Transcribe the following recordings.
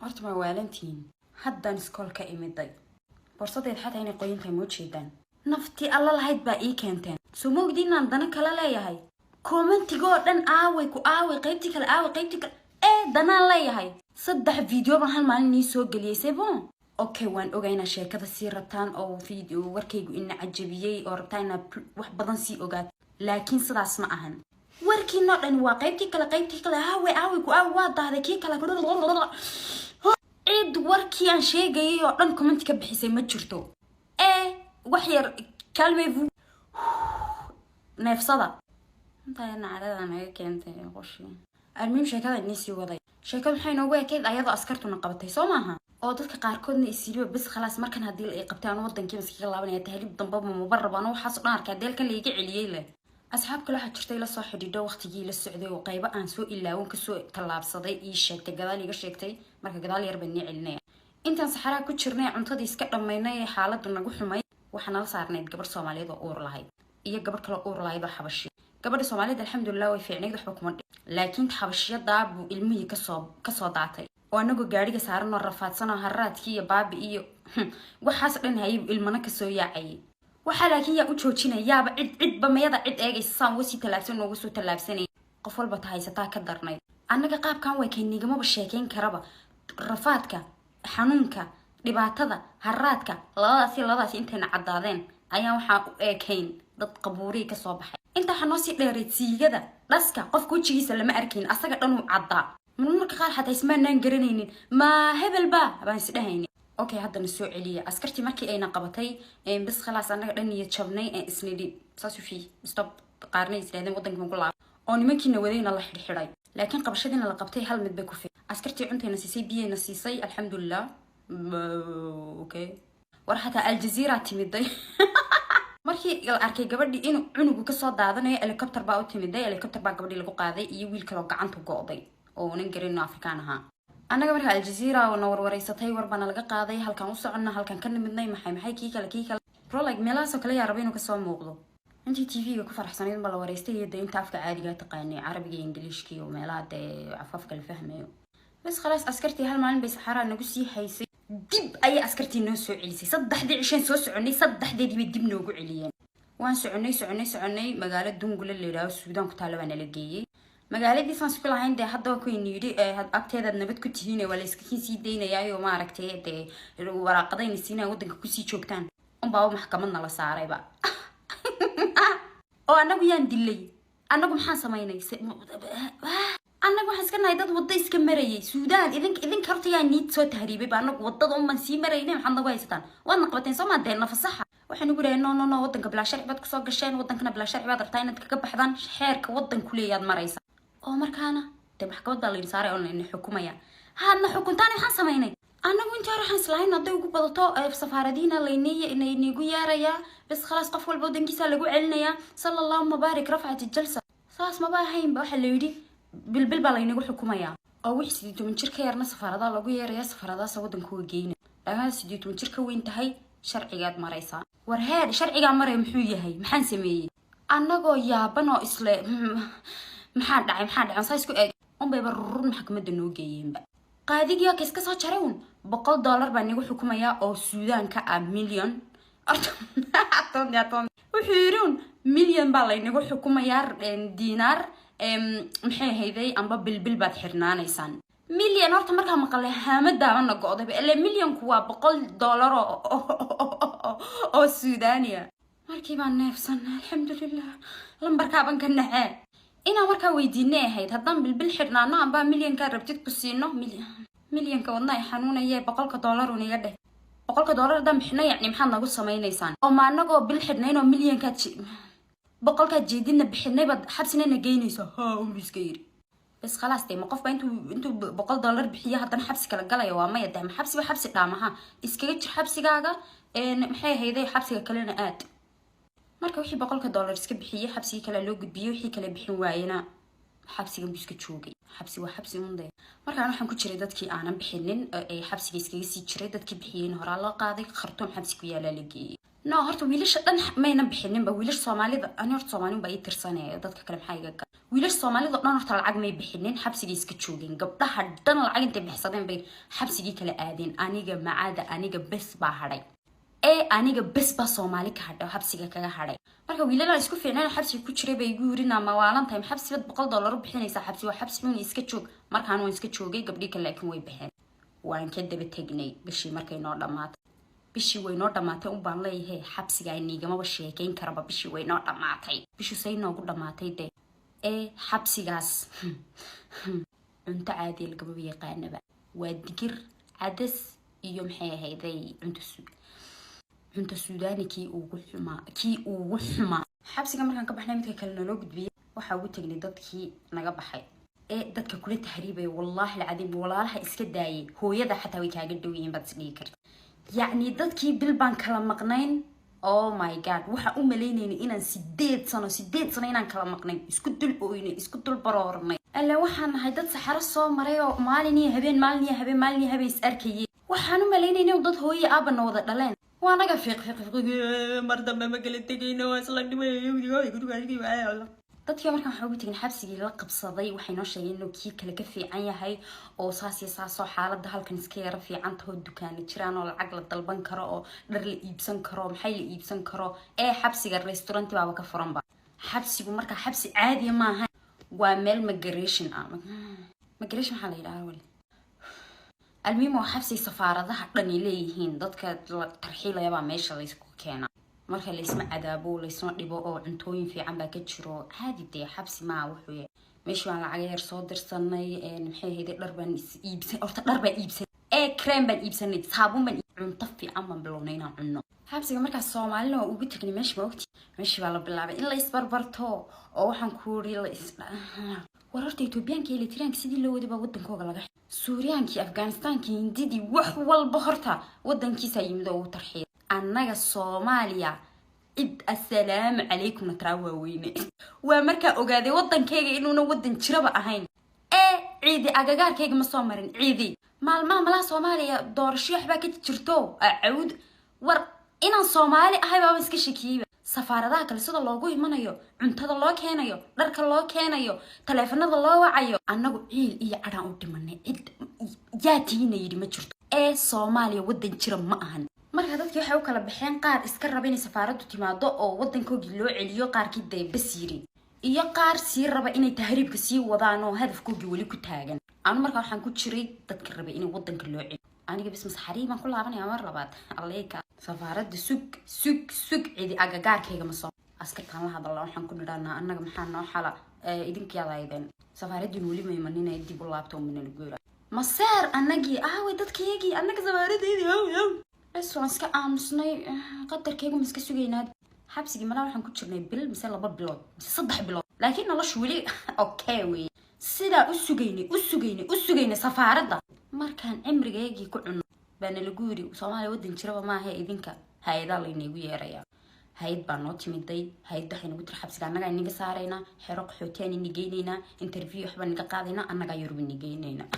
Horta ma waalantihiin? Haddaan iskool ka imiday, borsadeed xataa inay qoyan tahay moo jeedaan. Naftii alla lahayd baa ii keenteen. Soo ma ogdi inaan dana kala leeyahay? Commentigoo dhan aaway ku aaway, qaybtii kale aaway, qaybtii kale ee danaan leeyahay. Saddex video baan hal maalin nii soo geliyay. C'est bon, okay, waan ogaa inaad sheekada sii rabtaan oo video warkaygu ina cajabiyey oo rabtaan inaad wax badan sii ogaat, laakiin sidaas ma ahan. Warkiinoo dhani waa qaybtii kale, qaybtii kale aaway, aaway ku aaway, waa dahday kii kale. Cid warkii aan sheegayay oo dhan comment ka bixisay ma jirto. Ee wax yar calmez-vous, neefsada. Intaa nacdada naga keentay qoshi. Almuhim, sheekada inii sii waday. Sheekadu waxay noogu ekayd ayadoo askartuna qabatay, soo maaha? Oo dadka qaarkoodna isiriba bas khalaas, markan haddii la i qabtay aan wadankiiba iskaga laabanaya, tahriib dambaba maba rabo ano. Waxaas oo dhan arkay deelkan laiga celiyey leh. Asxaab kale waxaa jirtay la soo xidhiidho waqtigii la socday oo qaybo aan soo ilaawon kasoo tallaabsaday ii sheegtay, gadaal iga sheegtay. Marka gadaal yar baan nii celinaya. Intaan saxaraa ku jirnay, cuntadii iska dhammaynay ee xaaladdu nagu xumay, waxaa nala saarnayd gabadh Soomaaliyeed oo uur lahayd iyo gabadh kaloo uur lahayd oo Xabashi. Gabadha Soomaaliyed alxamdulilah way fiicnayd, waxba kuma dhi, laakiin Xabashiyadaa buu ilmihii kasoo daatay oo anagoo gaadhiga saaran oo rafaadsan oo haraadkii iyo baabi iyo waxaas dhan hayay buu ilmana kasoo yaacayay. Waxaa laakiin yaa u joojinaya? Yaaba cid cidba mayada cid eegaysa saan uga sii tallaabsan, nooga soo tallaabsanay. Qof walba ta haysataa ka darnayd. Annaga qaabkan way kaynigamaba sheekeyn karaba rafaadka, xanuunka, dhibaatada, haraadka. Labadaasi intayna caddaadeen ayaan waxaa u eekayn dad qabuurihii kasoo baxay. Intaa waxaa noo sii dheeray siigada dhaska. Qofka wejigiisa lama arkayn, asaga dhan uu caddaa. Marmarka qaar xataa ismaanaan garanaynin, ma hebel ba baan isdhahaynin. Okay, haddana soo celiya. Askartii markii ayna qabatay, bas khalaas, annaga dhan niyad jabnay ee isnidhi saasu fi stop, qaarna is yidhahdeen waddanka baan ku laabay oo nimankiina wadayna la xidhxidhay. Laakiin qabashadiina la qabtay hal mid bay ku fi askartii cuntayna siisay, biyayna siisay, alxamdulilah. Okay, war xataa Aljazeera timiday markii la arkay gabadhii inuu cunugu kasoo daadanayo. Helicopter baa u timiday, helicopter baa gabadhii lagu qaaday iyo wiil kaloo gacanta go'day oo unan garin Afrikaan ahaa. Annaga marka Aljazeera na warwareysatay, war baana laga qaaday, halkaan u soconna, halkaan ka nimidnay, maxay maxay, kii kale, kii kale, bro, like meelahaasoo kale yaa raba inuu kasoo muuqdo. Intii TV-ga ku faraxsanayd baa la wareystay iyo dee inta afka caadiga taqaanay, Carabiga iyo Ingiliishka iyo meelaha dee afafka la fahmayo. Bas khalaas, askartii hal maalin bay saxaaraa nagu sii haysay. Dib ayay askartii noo soo celisay. Saddexdii cisheen soo soconay, saddexdeedii bay dib noogu celiyeen. Waan soconay, soconay, soconay. Magaalo Dungula la yidhaaho, Suudaan ku taalla, baa nala geeyey. Magaaladiisaan isku lahayn dee hadda waa kuynu yidhi agteedaad nabad ku tihiin, waa la iska sii daynayaayo, maaragtay, dee waraaqadayna siinaya, waddanka kusii joogtaan unbaaba maxkamadna la saarayba. Oo annagu yaan dilay? Annagu maxaan samaynay? Annagu waxaan iska nahay dad waddo iska marayay Suudaan. Idinka horta yaa niid soo tahriibay ba? Annagu waddada unbaan sii maraynay. Maxaad nagu haysataan? Waadna qabateen, soo maa? Dee nafasaxa waxaan ugu dhahay, "No, no, no, waddanka bilaa sharci baad kusoo gasheen, waddankana bilaa sharci baad rabtaa inaad kaga baxdaan. Xeerka waddanku leeyaad maraysa." Oo markaana dee maxkamad baa laydin saaray oo laydin xukumaya. Haadna xukuntaan, maxaan samaynay annagu? Intii hore waxaan islahayn hadday ugu badato safaaradiina laynigu yeerayaa, bas khalaas, qof walba waddankiisa lagu celinayaa, sala allahuma baarik, rafcat jalsa. Saas maba ahaynba. Waxaa la yidhi bilbil baa laynagu xukumayaa oo wixii 18 jir ka yarna safaaradaa lagu yeeraya, safaaradaasa waddankooga geyna. Laakiin 18 jir ka weyn tahay, sharcigaad maraysaa. War heer sharcigaa maraya muxuu yahay? Maxaan sameeyey? Annagoo yaaban oo isle maxaa dhacay, maxaa dhacay, saa isku eeg unbayba rurun maxkamadda noo geeyeenba. Qaadigii waa ka iska soo jaray un, "$100 baa nigu xukumayaa," oo Suudaan ka ah million. Wuxuu yidhi un million baa laynagu xukumayaa diinaar, maxay ahayday, amba bilbil baad xirnaanaysaan. Million horta markaa maqalay haamadaabana go'dayba ile millionku waa $100 oo Suudaniya. Markii baan neefsanay, alxamdulilah, lambarkaaban ka nacee. Inaan markaa weydiinay ahayd haddaan bilbil xidhnaano ambaa milyankaa rabtid ku siino. Milyanka wadna ay xanuunaye, $100 un iga dheh. $100 haddaan bixino, yacni maxaad nagu samaynaysaan? Oo ma anagoo bil xidhnayn oo milyankaad boqolkaad jeedidna bixinay baad xabsinana geynayso? Ha, unbu iska yiri. Bas khalaas, dee ma qofba intuu $100 bixiyo haddana xabsi kala galaya? Waa maya. Dee ma xabsiba xabsi dhaamaha? Iskaga jir xabsigaaga, maxay ahayday, xabsiga kalena aad. Marka wixii $100 iska bixiyey xabsigii kale loo gudbiyey, wixii kale bixin waayena xabsigan buu iska joogay. Xabsi waa xabsi unde. Markaan waxaan ku jiray dadkii aanan bixinin ee xabsiga iskaga sii jiray. Dadkii bixiyeyna horaa loo qaaday, Khartuum xabsi ku yaalaa la geeyey. No, horta wiilasha dhan mayna bixininba, wiilasha Soomaalida. Ani horta Soomaalin baa ii tirsanaya, dadka kale maxaa iga gal? Wiilasha Soomaalida o dhan horta lacag may bixinin, xabsigay iska joogeen. Gabdhaha dhan lacag intay bixsadeen bay xabsigii kala aadeen. Aniga macaada, aniga bes baa hadhay ee aniga bes baa Soomaali ka hadhay oo xabsiga kaga hadhay. Marka wiilalaan isku fiicnaan xabsiga ku jiray bay igu yirina, "Ma waalan tahay? Xabsibad $100 u bixinaysaa? Xabsi waa xabsi un, iska joog." Markaan waan iska joogay, gabdhii kale laakiin way baxeen. Waan ka daba tegnay bishii markay noo dhammaatay. Bishii way noo dhammaatay un baan leeyahay, xabsiga niigamaba sheekeyn karaba. Bishii way noo dhammaatay. Bishii say noogu dhammaatay dee, ee xabsigaas cunto caadiya lagamaba yaqaanaba. Waa digir, cadas iyo maxay ahayday, cunto Suudaani kii ugu xumaa, kii ugu xumaa. Xabsiga markaan ka baxnay, midka kale naloo gudbiyey, waxaa ugu tegnay dadkii naga baxay ee dadka kula tahriibaya. Wallaahi alcadiim, walaalaha iska daayay, hooyada xataa way kaaga dhow yihiin baad isdhihi karta. Yacni dadkii bil baan kala maqnayn. Oh my God, waxaan u malaynayna inaan 8 sano, 8 sano inaan kala maqnayn. Isku dul ooynay, isku dul baroornay. Alle, waxaan nahay dad saxaro soo maray oo maalin iyo habeen, maalin iyo habeen, maalin iyo habeen is arkayay. Waxaan u malaynayna dad hooye aabana wada dhaleen. Waa naga fiiq fiiq fiiq, mar dambe ma kala tegayno, waa isla dhimay. Dadkii markaan waxaa ugu tegin xabsigii la qabsaday, waxay noo sheegeen inuu kii kale ka fiican yahay oo saas iyo saasoo xaaladda halkan iska yaro fiican taho, dukaana jiraan oo lacag la dalban karo oo dhar la iibsan karo, maxay la iibsan karo. Ee xabsiga restaurant baaba ka furanba. Xabsigu markaa xabsi caadiya maaha, waa meel migration ah. Migration waxaa la yidhaha wali. Almuhim, waa xabsi safaaradaha dhani leeyihiin. Dadka la tarxiilayabaa meesha laysku keenaa. Marka laysma cadaabo, laysma dhibo oo cuntooyin fiican baa ka jiro. Caadi dee xabsi maa wuxuu yahay. Meeshii baan lacag yar soo dirsanay. Maxay ahayde, dhar baan is iibsan horta, dhar baan iibsanay, ee cream baan iibsanay, saabuun baan, cunto fiican baan bilownay inaan cunno. Xabsiga markaas Soomaalina waa ugu tagnay meesha. Ma ogti, meeshii baa la bilaabay in la isbarbarto oo waxaan ku uri la is war. Horta Etoobiyaanka iyo Eritreanka sidii loo waday baa wadankooga laga, Suuriyaankii, Afghanistaankii, Hindidii, wax walba horta wadankiisa yimid oo uu tarxiil. Annaga Soomaaliya cid assalaamu calaykumna taraa waaweyne. Waa markaa ogaaday wadankayga inuuna wadan jiraba ahayn ee ciidi agagaarkayga ma soo marin ciidi. Maalmaha malaha Soomaaliya doorasho waxbaa ka jirto cawd. War inaan Soomaali ahay baaba iska shakiyeyba. Safaaradaha kale sida loogu imanayo, cuntada loo keenayo, dharka loo keenayo, taleefanada loo wacayo, annagu ciil iyo cadhaan u dhimanay. Cid yaa tiina yidhi ma jirto. Ee Soomaaliya wadan jira ma ahan. Marka dadkii waxay u kala baxeen qaar iska raba inay safaaraddu timaado oo wadankoogii loo celiyo, qaarkii dee bas yiri, iyo qaar sii raba inay tahriibka sii wadaan oo hadafkoogii weli ku taagan. Anu markaa waxaan ku jiray dadka rabay inay wadanka loo celiyo. Aniga bis masaxarii baan ku laabanaya mar labaad. Alleyka, safaaradda sug, sug, sug, cidi agagaarkayga ma soo. Askartaan la hadalla, waxaan ku nidhaanaa, "Annaga maxaa noo xala? Idinkiyaad aydeen, safaaraddiin weli ma imanina, dib u laabta umanala goyra maseer. Annagii aaway, dadkaygii, annaga safaaradeydii aaway, aaway?" Bes, waan iska aamusnay, qadarkaygu ma iska sugaynaa. Xabsigii malaa waxaan ku jirnay bil mise 2 bilood mise 3 bilood, laakiin noloshu weli okay wey. Sidaa u sugaynay, u sugaynay, u sugaynay safaaradda. Markaan cimrigaygii ku cunno baana lagu yiri, "Soomaaliya waddan jiraba maaha idinka." Hay-adaa laynagu yeerayaa. Hay-ad baa noo timiday. Hay-ad waxay nagu tiri, "Xabsiga annagaa inaga saaraynaa, xero qaxootiyan ini geynaynaa, interview waxbaa naga qaadaynaa, annagaa Yurub ini geynaynaa."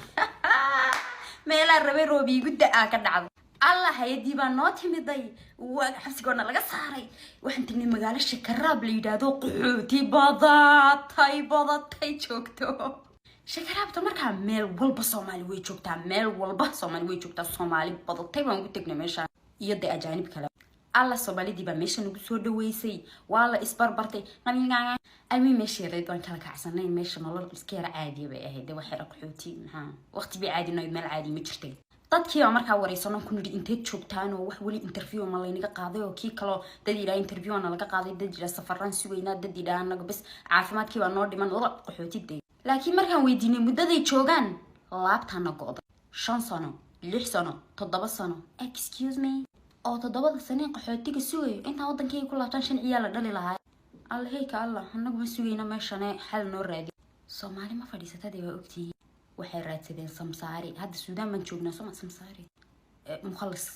Meelaa rabay roob iigu da-aa ka dhacdo. Alla, hay-adii baa noo timiday, waa xabsigoona laga saaray. Waxaan tagnay magaalo Shakaraab la yidhaahdo, qaxooti badatay badatay joogto. Shakaraabta markaa meel walba Soomaali way joogtaa, meel walba Soomaali way joogtaa. Soomaali badatay baan ugu tagnay meesha iyo dee ajaanib kale. Alla, Soomaalidii baa meesha nagu soo dhaweysay, waa la isbarbartay. Almi meesha yareyd waan kala kacsanay. Meesha nolol iska yara caadiya bay ahayd. Dee waa xero qaxooti, maxaa waqti bay caadi noyd, meel caadi ma jirtay. Dadkii baa markaa wareysano ku nidhi, "Inteed joogtaan oo wax weli interview ma laynaga qaaday?" Oo kii kaloo dad yidhaha interview na laga qaaday, dad yidhaha safaraan sugaynaa, dad yidhaha anaga bes caafimaadkii baa noo dhiman, laba qaxooti dee. Laakiin markaan weydiinay muddaday joogaan, laabtaana go'day: 5 sano, 6 sano, 7 sano. Excuse me, oo 7da sane qaxootiga sugayo, intaan waddankayga ku laabtaan shan ciyaal la dhali lahaa. Alla heyka, allah, anagu ma sugayna meeshane, xal noo raadi. Soomaali ma fadhiisatadee, waa ogtihiin. Waxay raadsadeen samsaari. Hadda Suudaan baan joognaa, soma samsaari mukhalis,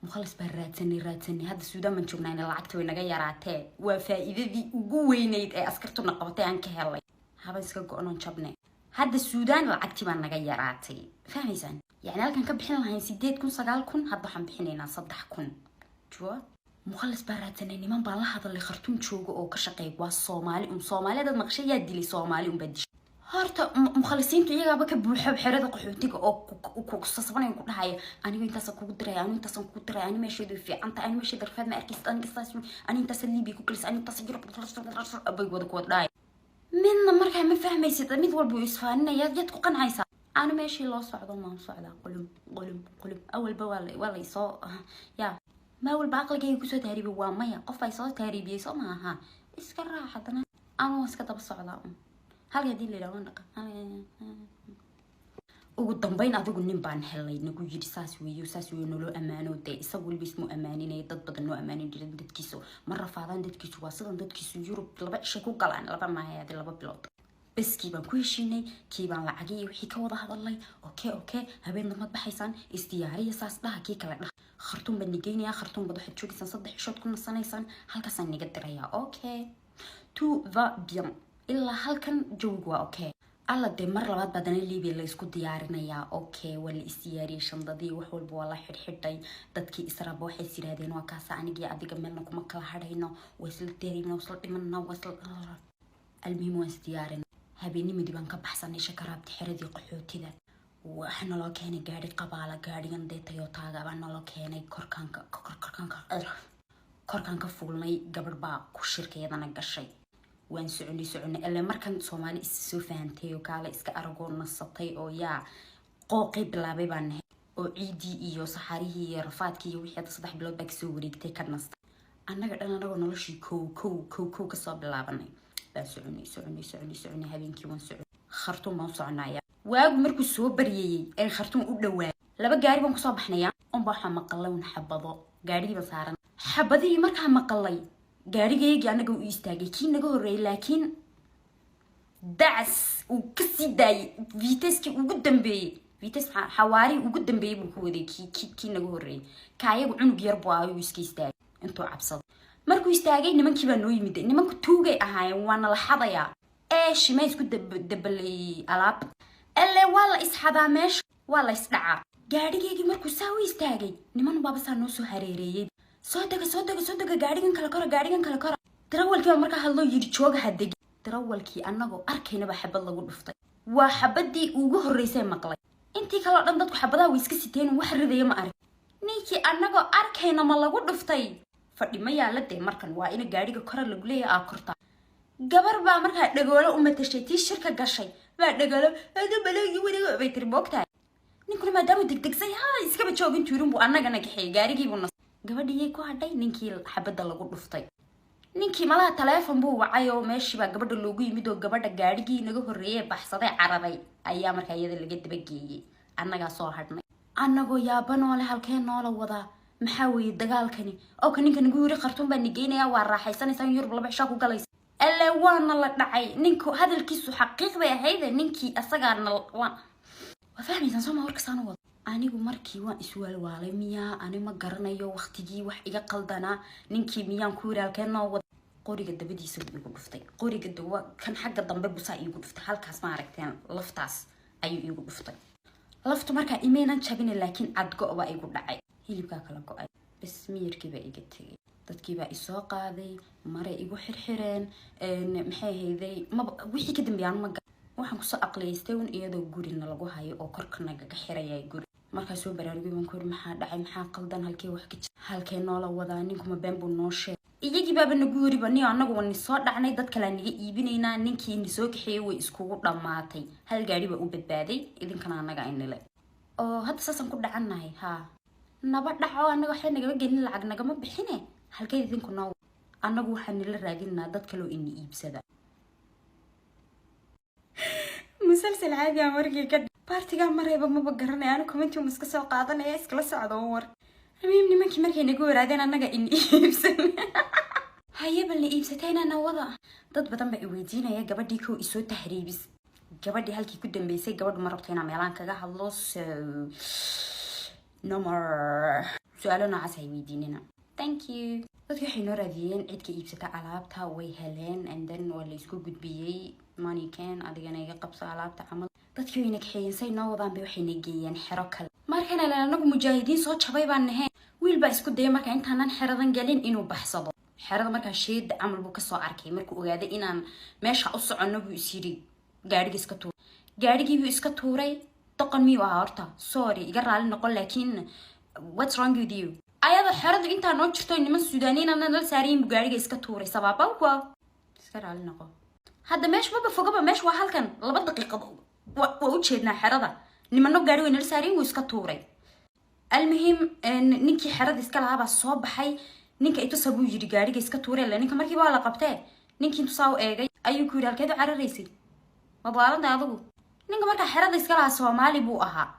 mukhalis baan raadsanay, raadsanay. Hadda Suudaan baan joognaa, ina lacagta way naga yaraatee. Waa faa'iidadii ugu weyneyd ee askartuna qabatay aan ka helay. Haban iska go-noon jabne. Hadda Suudaan lacagtii baa naga yaraatay, fahmaysaan? Yacni halkan ka bixin lahayn 8,000, 9,000, hadda waxaan bixinaynaa 3,000 jua. Mukhalas baa raadsanay, niman baan la hadalay Khartuum jooga oo ka shaqeeya. Waa Soomaali un. Soomaali dad maqashay yaa dilay, Soomaali un baa dishay. Horta mukhalisiintu iyagaaba ka buuxo xerada qaxootiga oo kusasbanaya, ku dhahaya: "Anigu intaasaan kugu diraya, anigu intaasaan kugu diraya, ani meesheedu way fiican tahay, ani meesheeda rafaad ma arkaysid, aniga saas, ani intaasa Libiya ku gelisa, ani intaasa Yurub," bay wada kuwada dhahaya. Midna markaa ma fahmaysid, mid walba uu isfaaninaya, yaad ku qancaysaa. Ani meeshii loo socdo maan socdaa, qulum qulum qulum. Awalba waa laysoo ya maa walba aqligayga kusoo tahriibay. Waa maya, qof ay soo tahriibiyey soo maaha. Iska raac haddana, ama waan iska daba socdaa un halka hadii la yidhaha waan dhaqa. Ugu dambeyn adigu nin baan helay nagu yidhi: "Saas weeyo, saas weeyo." Naloo ammaano dee, isagu weliba ismuu ammaaninaya. Dad badan noo ammaanin jirin. Dadkiisu ma rafaadaan, dadkiisu waa sidan, dadkiisu Yurub 2 cishay ku galaan, laba maahayaadi, 2 bilood. Bes, kii baan ku heshiinay, kii baan lacagii iyo wixii ka wada hadalnay. Okay, habeen damad baxaysaan, isdiyaariya, saas dhaha. Kii kale dhaha: "Khartuum baad nigeynayaa, Khartuum baad waxaad joogaysaan 3 cishood, ku nasanaysaan, halkaasaan niga dirayaa." Okay, tout va bien ilaa halkan, jawigu waa okay. Alla dee, mar labaad baadana Libiya la isku diyaarinayaa. Okay, waa la isdiyaariyey, shandadii wax walba waa la xidhxidhay. Dadkii israaba waxay is yidhahdeen: "Waa kaasa, anigii adiga meelna kuma kala hadhayno, waa isla deerayna, waa isla dhimanna, waa isla." Almuhim, waan isdiyaarin. Habeennimadii baan ka baxsanay shakaraabta xeradii qaxootida. Waxaa naloo keenay gaari qabaala, gaarigan dee Toyotaaga baa naloo keenay. Korkaan ka fuulnay, gabadh baa ku shirkayadana gashay. Waan soconay, soconay alle. Markan Soomaali is soo fahantay oo kaale iska aragoo nasatay oo yaa qooqii bilaabay baan nahay, oo ciidii iyo saxarihii iyo rafaadkii iyo wixii hadda 3 bilood baa kasoo wareegtay ka nastay. Annaga dhan anagoo noloshii kow kow kow kow kasoo bilaabanay baan soconay, soconay, soconay, soconay. Habeenkii waan soconay, Khartuum baan u soconaya. Waagu markuu soo baryayey ee Khartuum u dhawaayay, laba gaari baan kusoo baxnaya unba waxaa maqalay un xabado. Gaarigii baan saaran. Xabadihii markaa maqalay, gaarigaygii annaga u istaagay, kii naga horreeyay, laakiin dacas uu kasii daayay, vitesse-kii ugu dambeeyey, vitesse xawaarihii ugu dambeeyey buu ku waday kii naga horreeyey. Kaayagu cunug yar buu ahay, uu iska istaagay intuu cabsado. Markuu istaagay, nimankii baa noo yimid. Nimanku tuugay ahaayeen, waana la xadayaa. Ee shima isku dabalay alaab ele, waa la isxadaa meesha, waa la isdhacaa. Gaadhigeygii markuu saa u istaagay, niman baaba saa noo soo hareereeyey: "Soo dega, soo dega, soo dega, gaadhigan kale kora, gaadhigan kale kora." Darawalkii baa markaa hadloo yidhi: "Jooga, ha degi." Darawalkii annagoo arkaynaba xabad lagu dhuftay. Waa xabadii ugu horreysay maqlay. Intii kaleo dhan dadku xabadaha way iska siteen, wax ridaya ma arag. Ninkii annagoo arkayna ma lagu dhuftay. Fadhi ma yaala dee, markan waa ina gaadhiga kora lagu leeyahay, aa kortaa. Gabar baa markaa dhagoolo u matashay, tii shirka gashay baa dhagoolo bay tiri, moogtahay. Ninkuna maadaama degdegsan, ha iskaba joogin tuurin buu annagana kaxeeyey, gaarigiibuu nas. Gabadhiyay ku hadhay ninkii xabadda lagu dhuftay. Ninkii malaha taleefon buu wacay oo meeshii baa gabadha loogu yimid, oo gabadha gaadhigii naga horreeyey baxsaday, cararay ayaa markaa iyada laga dabageeyey. Annagaa soo hadhnay, annagoo yaabanoole: halkee noola wadaa? Maxaa weeye dagaalkani? Oo ka ninka nagu yiri: "Khartuum baa nigeynaya, waa raaxaysanaysaan, Yurub 2 cishaa ku galaysa." Alle, waana la dhacay. Ninku hadalkiisu xaqiiq bay ahayde, ninkii asagaana waa fahmaysaan soo ma? Warkasaan wado anigu markii waan iswaalwaalay miyaa? Ani ma garanayo waqtigii wax iga qaldanaa. Ninkii miyaan ku yiri: "Halkee noo wada?" Qoriga dabadiisa buu iigu dhuftay. Qoriga dawa kan xagga dambe busaa iigu dhuftay. Halkaas ma aragteen? Laftaas ayuu iigu dhuftay. Laftu markaa imaynan jabina, laakiin cadgo baa igu dhacay, hilibkaa kala go-ay. Bas, miyirkii baa iga tegay. Dadkii baa isoo qaaday, maray igu xirxireen. Maxay hayday maba wixii ka dambeeyaan ma. Waxaan kusoo aqliyaystay un iyadoo gurina lagu hayo oo korka nagaga xiraya guri. Markaa soo baraarugay baan ku yiri: "Maxaa dhacay? Maxaa qaldan? Halkee wax ka jira? Halkee noola wadaa? Ninkuma been buu noo sheegay?" Iyagii baaba nagu yiriba: "Niyo, annagu waa ni soo dhacnay, dad kalea niga iibinaynaa." Ninkii ni soo kaxeeyey way iskugu dhammaatay. Hal gaari baa u badbaaday, idinkana annaga aynile oo hadda saasaan ku dhacannahay. Haa, naba dhaco, annaga waxba nagama gelin, lacag nagama bixine. Halkeed idinku noo? Annagu waxaa nila raadinaa dad kaloo ini iibsada. Musalsal caadi ah markii ka baartigaa marayba maba garanaya. Anu comment-i um iska soo qaadanaya, iskala socdo war. Amiim, nimankii markay nagu waraadeen annaga in iibsan haye, bal na iibsatayna nawada. Dad badan baa i weydiinaya gabadhii kow isoo tahriibis, gabadhii halkii ku dambeysay. Gabadhu ma rabto inaan meelaan kaga hadlo, so no more su-aalo noocaas hay weydiinina, thank you. Dadki waxay noo raadiyeen cid ka iibsata alaabta, way heleen, and then waa la isku gudbiyey. Money can adigana iga qabso alaabta camal. Dadkii wayna kaxeeyeen, say noo wadaan bay waxayna geeyeen xero kale. Markan ilan anagu mujaahidiin soo jabay baan naheen. Wiil baa isku dayay markaa intaanan xeradan galin inuu baxsado xerada. Markaa sheeda camal buu kasoo arkay. Markuu ogaaday inaan meesha u soconno, buu is yidhi gaadhiga iska tuuray. Gaadhigii buu iska tuuray. Doqon miyuu ahaa horta? Sorry, iga raali noqon, laakiin what's wrong with you? Ayadoo xeradu intaa noo jirto, niman Suudaaniyiin nala saarayin, buu gaadhiga iska tuuray. Sabaabawka iska raali noqo. Hadda meesha maba fogaba, meesha waa halkan, 2 daqiiqad waa u jeednaa xerada. Nimano gaari way nala saarayin, wuu iska tuuray. Almuhim, ninkii xerada iska lahaabaa soo baxay. Ninka itusa buu yidhi gaadhiga iska tuuray. Le ninka markiiba waa la qabtee. Ninkii intusaa u eegay ayuu ku yidhi, "Halkeed u cararaysid? Waad waalantahay adigu." Ninka markaa xerada iska lahaa Soomaali buu ahaa.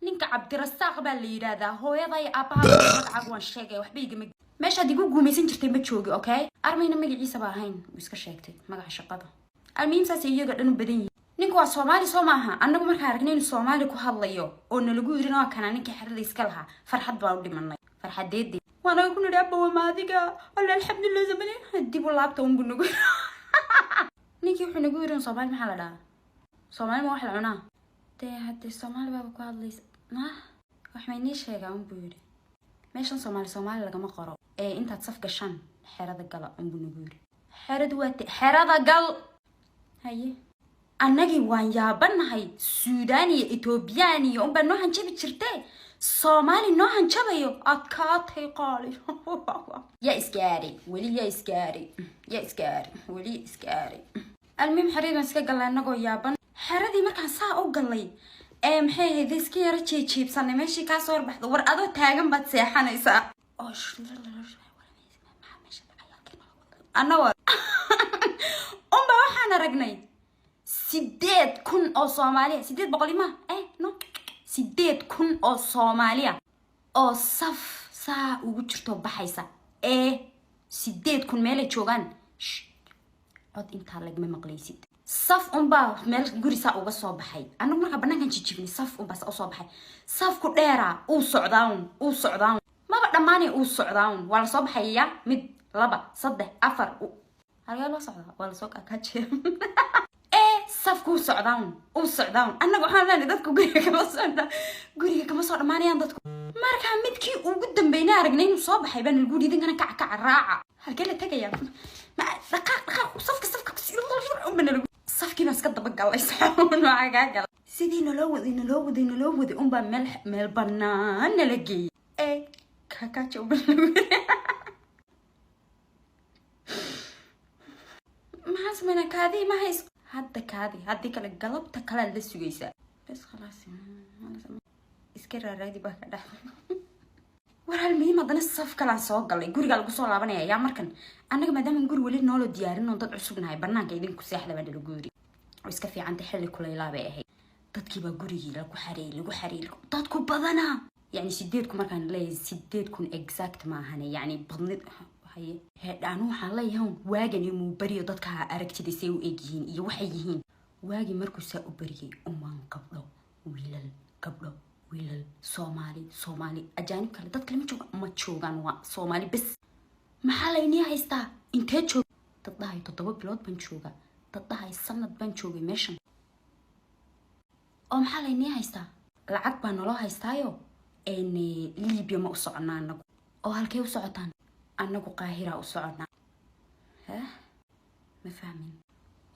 Ninka Cabdirasaaq baa la yidhaahdaa. Hooyada iyo aabbaha magacaaga waan sheegay, waxba igama meeshaad igu guumaysan jirtay ma joogi. Okay, armayna magaciisa ba ahayn, wuu iska sheegtay magaca shaqada. Almuhim, saasay iyaga dhan u badan yihiin. Ninku waa Soomaali, soo maaha? Annagu markaan aragnay inuu Soomaali ku hadlayo oo nalagu yirina waa kanaa ninkii xerada iska lahaa, farxad baan u dhimanay. Farxadeedii waanaga ku nidhi, "Abba, waa maadiga alla, alxamdulilah." Zamani dib u laabta unbu nagu ninkii wuxuu nagu yiri, "Soomaali maxaa la dhahaa? Soomaali ma wax la cunaa?" Dee haddee Soomaali baaba ku hadlaysa, mah wax maynii sheegaa unbuu yidhi. "Meeshan Soomaali Soomaali lagama qoro ee intaad saf gashaan xerada gala," unbuu nagu yidhi. Xeradu waa xerada gal. Haye, annagii waan yaabanahay. Suudaan iyo Etoobiyaan iyo unbaa noo hanjabi jirtee, Soomaali noo hanjabayo, adkaatay qaali. Yaa isgaaray weli, yaa isgaaray, yaa isgaaray weli, isgaaray. Almuhim, xeradii baan iska gallay annagoo yaaban. Xeradii markaan saa u gallay ee maxay ahayd, iska yaro jeejiibsanay, meeshii kaa soo horbaxdo, war adoo taagan baad seexanaysaa. Annagoo unba waxaan aragnay 8,000 oo Soomaaliya, 800 ima no, 8,000 oo Soomaaliya oo saf saa ugu jirto baxaysa. Ee 8,000 meelay joogaan cod intaa lagma maqlaysid. Saf unbaa meel guri saa uga soo baxay. Anagu markaa banaankan jijibnay, saf unbaa saa usoo baxay. Safku dheeraa, uu socdaaun, uu socdaaun, maba dhammaanay, uu socdaaun. Waa lasoo baxayaa, mid, laba, saddex, afar, halkee loo socdaa? Waa lasoo kaakaajeya. Ee safku uu socdaaun, uu socdaaun. Annaga waxaan leenahay dadku guriga kama soo, guriga kama soo dhammaanayaan dadku. Markaa midkii ugu dambeynay aragnay inuu soo baxay baan lagu idinkana kaca, kaca, raaca. Halkee la tegayaa? Ma dhaqaaq, dhaqaaq, safka, safka unba nalagu. Safkii baan iska dabagalay, saxuun waxaa kaa galay. Sidii naloo waday, naloo waday, naloo waday unbaa meel banaan nala geeyey. Ee kaakaaja unba nalagu. Maxaan sameynaa? Kaadii ma hays hadda, kaadi haddii kale galabta kalead la sugaysaa. Bes, khalaas, iska raaraadi baa ka dhex. War almuhiim, haddana saf kalaan soo galay. Gurigaa lagu soo laabanaya. Yaa markan annaga maadaama guri weli nooloo diyaarin oon dad cusub nahay, banaanka idinku seexda baa nalagu yiri. Oo iska fiicanta, xilli kulaylaa bay ahayd. Dadkiibaa gurigii lagu xareeyey, lagu xareeyey. Dadku badanaa, yacni 8,000 markaan leeyahay, 8,000 exact maahane, yacni badnid haye heedhaanu. Waxaan leeyahay waagan iyo muubariyo dadka aragtida say u egyihiin iyo waxay yihiin. Waagii markuu saa u bariyey umaan gabdho, wiilal, gabdho, wiilal, Soomaali, Soomaali, ajaanib kale, dad kale ma jooga, ma joogaan, waa Soomaali bes. Maxaa laynii haystaa? Intee joog? Dad dhahay 7 bilood baan joogaa, dad dhahay sanad baan joogay meeshan. Oo maxaa laynii haystaa? Lacag baa naloo haystaayo. Libiya ma u soconaa anagu? Oo halkee u socotaan? Anagu Qaahira u soconaa. Heh, ma fahmin.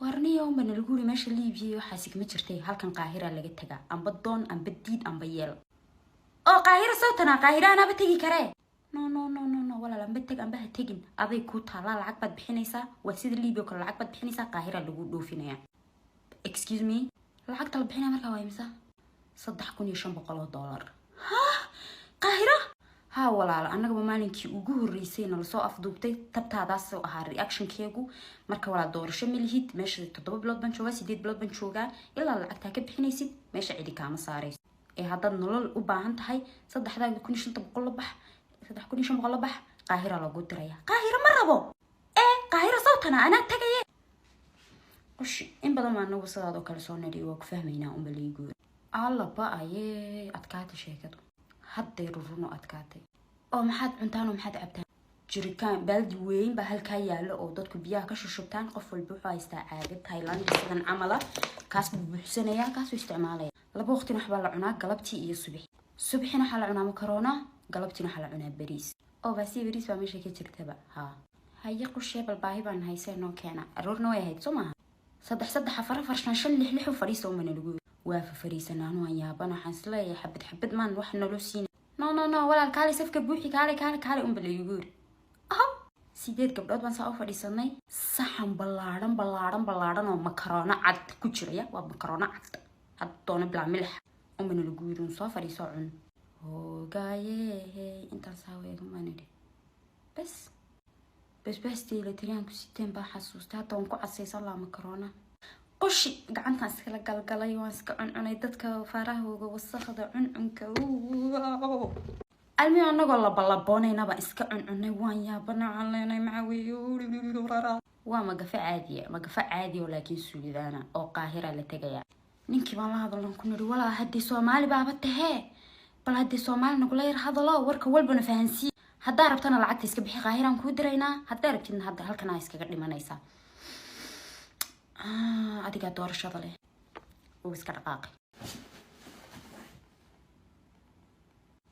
Warniyo unba nalagu yiri, meesha Libiya waxaasi kama jirtay, halkan Qaahira laga tagaa, amba doon, amba diid, amba yeel. Oo Qaahira sawtana? Qaahira anaaba tegi karee. No, no, no, no, no, walaal, amba teg amba ha tegin, aday kuu taalaa. Lacag baad bixinaysaa, waa sida Libiya oo kale, lacag baad bixinaysaa, Qaahira lagu dhoofinaya. Excuse me, lacagta la bixinaya markaa waa imisa? $3,500. Ha, Qaahira? Ha walaalo, annagaba maalinkii ugu horreysay nalasoo afduubtay tabtaadaasoo ahaa reactionkeegu. Marka walaal, doorasho ma lihid. Meesha 7 bilood baan joogaa, 8 bilood baan joogaa, ilaa lacagtaa ka bixinaysid meesha cidi kaama saarayso. Ee haddaad nolol u baahan tahay, 3,500 la bax, 3,500 la bax, Qaahira lagu diraya. Qaahira ma rabo. Ee Qaahira sawtana? Anaa tagaye. Qosh in badan baa anagu sidaadoo kale soo nidhi, waa ku fahmaynaa unba liiguuri. Allaba ayee adkaatay sheekadu, hadday ruruno adkaatay. Oo maxaad cuntaan oo maxaad cabtaan? Jirikaan baaldi weyn baa halkaa yaalo oo dadku biyaha ka shushubtaan. Qof walba wuxuu haystaa caagad Thailand sidan camala, kaas buu buuxsanayaa, kaasuu isticmaalaya. Laba waqtina waxbaa la cunaa, galabtii iyo subaxi. Subaxina waxaa la cunaa makaroona, galabtiina waxaa la cunaa bariis. Oo baasi bariis baa meesha ka jirtaba. Ha haye qushee, bal baahi baan haysee, noo keena. Aroorna way ahayd, soo maaha? Saddex saddex, afar afar, shan shan, lix lix u fadhiisa umana lagu. Waa fafariisanaan, waan yaaban. Waxaan isleeyahay, xabad xabad maan wax naloo siina? No, no, no, walaal, kaale safka buuxi, kaale, kaale, kaale unba laygu yiri. Sideed gabdhood baan saa u fadhiisanay. Saxan ballaadhan, ballaadhan, ballaadhan oo makaroona cad ku jiraya, waa makaroona cad had doono bilaa milix, unbana lagu yiri, un soo fadhiisoo cun. Hogaaye, intaan saa weegumaan idhi, bas basbaastii la tiriyaanku siteen baa xasuustay. Hadda waan ku casaysan lahaa makaroona. Qushi gacantaan iskala galgalay, waan iska cuncunay. Dadka farahooga wasakda cuncunka almi anagoo labalaboonaynaba iska cuncunay. Waan yaabana, waxaan leenahay, maxaa weeye? Waa magafa caadiya, magafa caadiya oo laakiin Suudaana oo Qaahira la tegaya. Ninkii baan la hadalnan, ku nidhi, walaa haddii Soomaali baaba tahee, bal haddii Soomaali nagula yar hadalo, warka walbana fahansiiy. Haddaa rabtana lacagta iska bixi, Qaahiraan kuu diraynaa. Haddaa rabtidna hadda halkanaa iskaga dhimanaysaa, adigaa doorashada leh. Uu iska dhaqaaqay.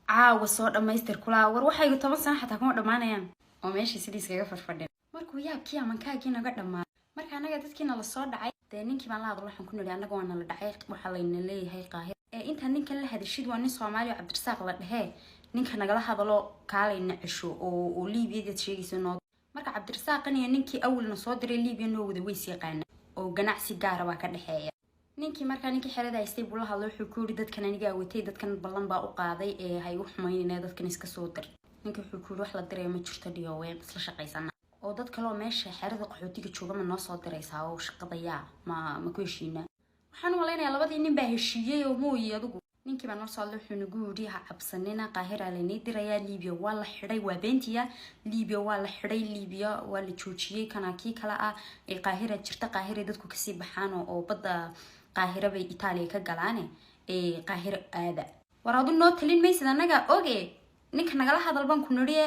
Caawa soo dhamaystir kulaa. War waxaygu 10 sano xataa kuma dhammaanayaan oo meeshii sidii iskaga farfadhin. Markuu yaabkii amankaagii naga dhammaaday, marka annaga dadkiina lasoo dhacay dee, ninkii baan la hadlo. Waxaan ku nidhi, annaga waa nala dhacay, waxaa layna leeyahay Qaahir. Ee intaan ninkan la hadashid, waa nin Soomaali oo Cabdirasaaq la dhehee, ninka nagala hadalo, kaalayna cesho oo Liibiyadaad sheegaysa noo. Marka Cabdirasaaqan iyo ninkii awalna soo diray Liibiya noo wada weys yaqaana oo ganacsi gaara baa ka dhexeeya. Ninkii markaa ninkii xerada haystay buu la hadlay. Wuxuu ku yiri, dadkan anigaa watay, dadkan ballan baa u qaaday, ee hay u xumaynayna, dadkan iska soo dir. Ninka wuxuu ku yiri, wax la diraya ma jirto, dhiyowe isla shaqaysana oo dad kale oo meesha xerada qaxootiga jooga ma noo soo diraysaa oo shaqadayaa ma ku heshiinaa? Waxaan u malaynayaa labadii nin baa heshiiyey oo mooyi. Adigu ninkii baa noo soo hadlay. Wuxuu nagu yidhi, ha cabsanina, Qaahira laynii dirayaa. Liibiya waa la xidhay, waa beentiya. Liibiya waa la xidhay, Liibiya waa la joojiyey, kana kii kale ah ee Qaahira jirta. Qaahira dadku kasii baxaan oo badda Qaahira bay Itaaliya ka galaane, ee Qaahiro aada. War adu noo talin maysid, annagaa oge. Ninka nagala hadal baan ku nidhiye,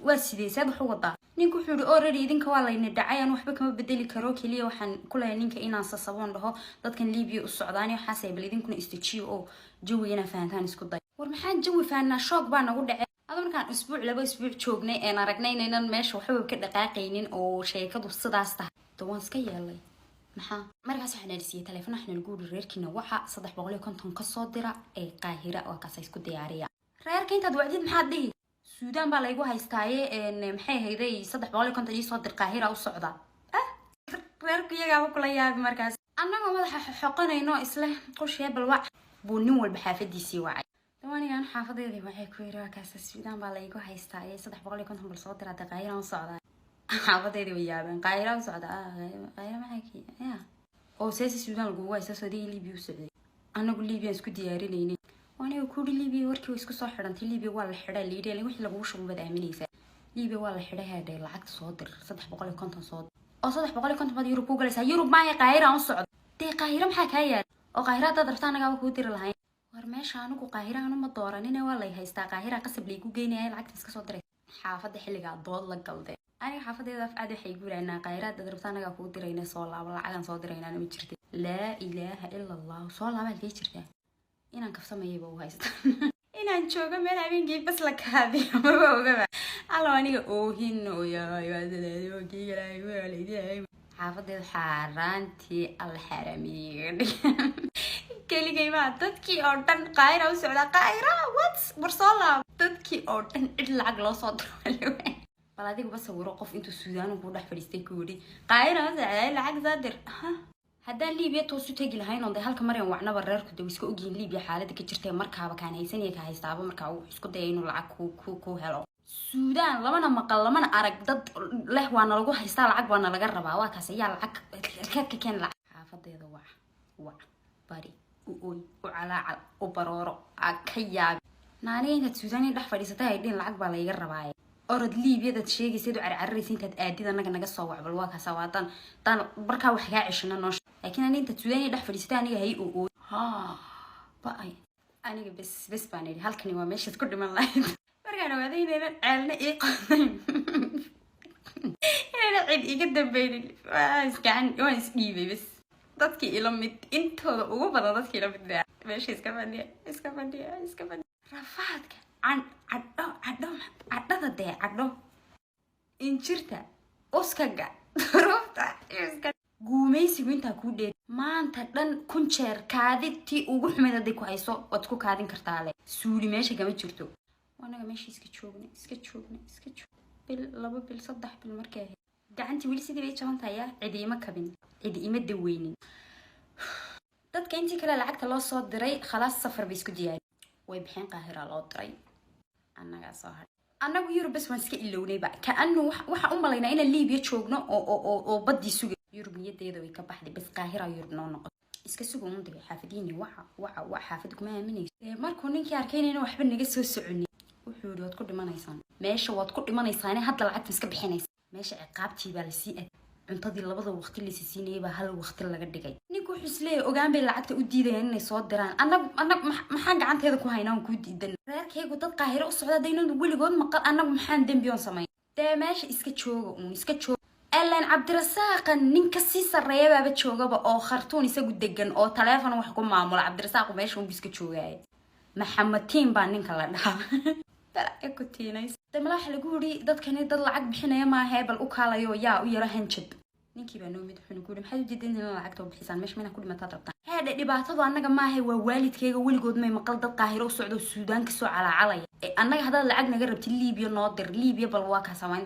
waa sidee, seed wax u wadaa? Ninku wuxuu yihi, already idinka waa layna dhacay, aan waxba kama bedeli karo. Keliya waxaan ku leeyahay ninka inaan sasaboon dhaho dadkan Libiya u socdaan waxaase, bal idinkuna istajiyo oo jawiga inaa fahantaan isku day. War maxaan jawi fahanaa? Shock baa nagu dhacay. Adu markaan usbuuc, 2 isbuuc joognay een aragnay inaynan meesha waxba ka dhaqaaqaynin oo sheekadu sidaas tahay, de waan iska yeelay. Maxaa markaas waxaa nala siiyey taleefon. Waxaa nalagu yiri, reerkiina waxa 350 kasoo dira ee Qaahira, waa kaasa isku diyaariya. Reerka intaad wacdid maxaad dhihi? Suudaan baa laygu haystaaye, maxay hayday, 350 iisoo dir, Qaahira u socda. Reerku iyagaaba kula yaabi. Markaas annagoo madaxa xoqonayno isle qoshee balwac buu nin walba xaafadiisii wacay. Dawanigan xaafadeedii waxay ku yiri, waa kaasa, Suudaan baa laygu haystaaye, 350 bal soo dira, de Qaahira u socdaa. Xaafadeedii way yaabeen. Qaahira u socda? Qaahira maxay ki ya oo seesi Suudaan lagugu haysta? Soo Libiya u socday? Anagu Libiya isku diyaarinaynay. Aniga kuuri Libiya warkii way isku soo xidhantay. Libiya waa la xidhay layidhi, wixii lagugu shubo baad aaminaysaa. Libiya waa la xidhay, haadhay, lacagta soo dir, 350 soo dir. Oo 350 baad Yurub ku galaysaa? Yurub maaya, Qaahira u socdo. Dee Qaahira maxaa kaa yaala? Oo Qaahira haddaad rabta anagaaba kuu diri lahayn. War meesha anigu Qaahira anu ma dooranine, waa lay haystaa, Qaahira qasab laygu geynaya, lacagta iska soo diray. Xaafadda xilligaa dood la galde. Aniga xaafadeeda af caadi waxay guuraynaa, Qaahira haddaad rabta anagaa kuu dirayna, soo laabo, lacagaan soo diraynaana ma jirta. Laa ilaaha ila Allah, soo laaba halkay jirtaa? Inaan kafsamayayba u haysta, inaan joogo meel habeenkii bas la kaadiyo maba ogaba. Allo, aniga oohin. Xaafadeeda xaaraantii alla xaaraamiyey. Keligay maa, dadkii oo dhan Qaahira u socdaa. Qaahira, what? War soo laab. Dadkii oo dhan cid lacag loo soo diro. Bal adiguba sawiro qof intuu Suudaanu kuu dhex fadhiistay ku yidhi, Qaahira u socdaa, lacag soo dir. Haddaan Liibiya toosu tegi lahayn oon de halka maryan wacnaba, reerku de way iska ogyihiin Liibiya xaalada ka jirtay. Markaaba kaan haysanaya ka haystaaba markaa uu isku daya inuu lacag ku helo. Suudaan lamana maqal, lamana arag dad leh waa nalagu haystaa, lacag waa nalaga rabaa. Waa kaas, ayaa lacag halkeed ka keen lacag? Xaafadeeda wac, wac, bari, u oy, u calaacal, u barooro, aa ka yaabi. Naaniga intaad Suudaan dhex fadhiisatay ay dhihin lacag baa layga rabaaye, orod Liibiyadaad sheegaysayd u carcararaysa intaad aadid annaga naga soo wacbal. Waa kaasa, waa daan markaa wax kaa ceshana noo. Laakiin ani intaad Suudaan dhex fadhiisatay aniga hay oo ooy ha ba-ay. Aniga bes bes baan idhi, halkani waa meeshaad ku dhiman lahayd. Markaan Markaan ogaaday inaynan ceelna ii qodayn, inayna cid iga dambeynin, waan isgacan, waan isdhiibay bas. Dadkii ila mid, intooda ugu badan dadkii ila mid baa meesha iska fadhiya, iska fadhiya, iska fadhiya. Rafaadka, can cadho, cadho, cadhada dee, cadho, injirta, uskaga, duruufta iska guumaysigu intaa kuu dheer. Maanta dhan 1000 jeer kaadi tii ugu xumayd hadday ku hayso, waad ku kaadin kartaa. Le suuli meesha kama jirto. Anaga meesha iska joognay, iska joognay, iska joog. Bil, 2 bil, 3 bil markay ahayd, gacantii weli sidii bay jaban tahay. Cidi ima kabin, cidi ima daweynin. Dadka intii kale lacagta loo soo diray, khalaas, safar bay isku diyaari, way bixeen. Qaahira loo diray, annagaa soo hadhay. Annagu Yurub bas waan iska ilownayba. Kaanu waxaan u malaynaa inaan Liibiya joogno oo baddii sugay. Yurub niyadeeda way ka baxday. Bas, Qaahira Yurub noo noqon. Iska suga un dee, xaafadiini waca waca wa xaafad kuma aaminayso. Dee markuu ninkii arkay inayna waxba naga soo soconin, wuxuu yidhi: "Waad ku dhimanaysaan meesha, waad ku dhimanaysaane. Hadda lacagta iska bixinaysa." Meesha ciqaabtii baa lasii ad. Cuntadii labada waqti laysi siinayay baa hal waqti laga dhigay. Ninku wuxuu isleeyahay ogaan bay lacagta u diidayaan inay soo diraan. Annagu maxaan gacanteeda ku haynaa oon kuu diidan? Reerkaygu dad Qaahiro u socda hadaynan weligood maqal, annagu maxaan dembi oon samayn? Dee meesha iska jooga uun, iska jooga. Elan Cabdirasaaqan nin kasii sarreeya baaba joogaba oo Khartuun isagu degan oo taleefon wax ku maamula. Cabdirasaaqu meesha unbu iska joogaya. Maxamed Tiin baa ninka la dhahaa. Balaya ku tiinays. Damala waxa lagu yiri: "Dadkani dad lacag bixinaya maahe, bal u kaalayo, yaa u yaro hanjab." Ninkii baa noo mid wuxuuna ku yiri: "Maxaad ujeedin in lacagta u bixisaan? Meesha mina ku dhimataad rabtaan?" Heedhe, dhibaatadu annaga maahe, waa waalidkayga. Weligood may maqal dad Qaahiro u socdo, Suudaan kasoo calaacalaya. Annaga haddaad lacag naga rabtid, Liibiya noo dir. Liibiya bal waa kaa samayn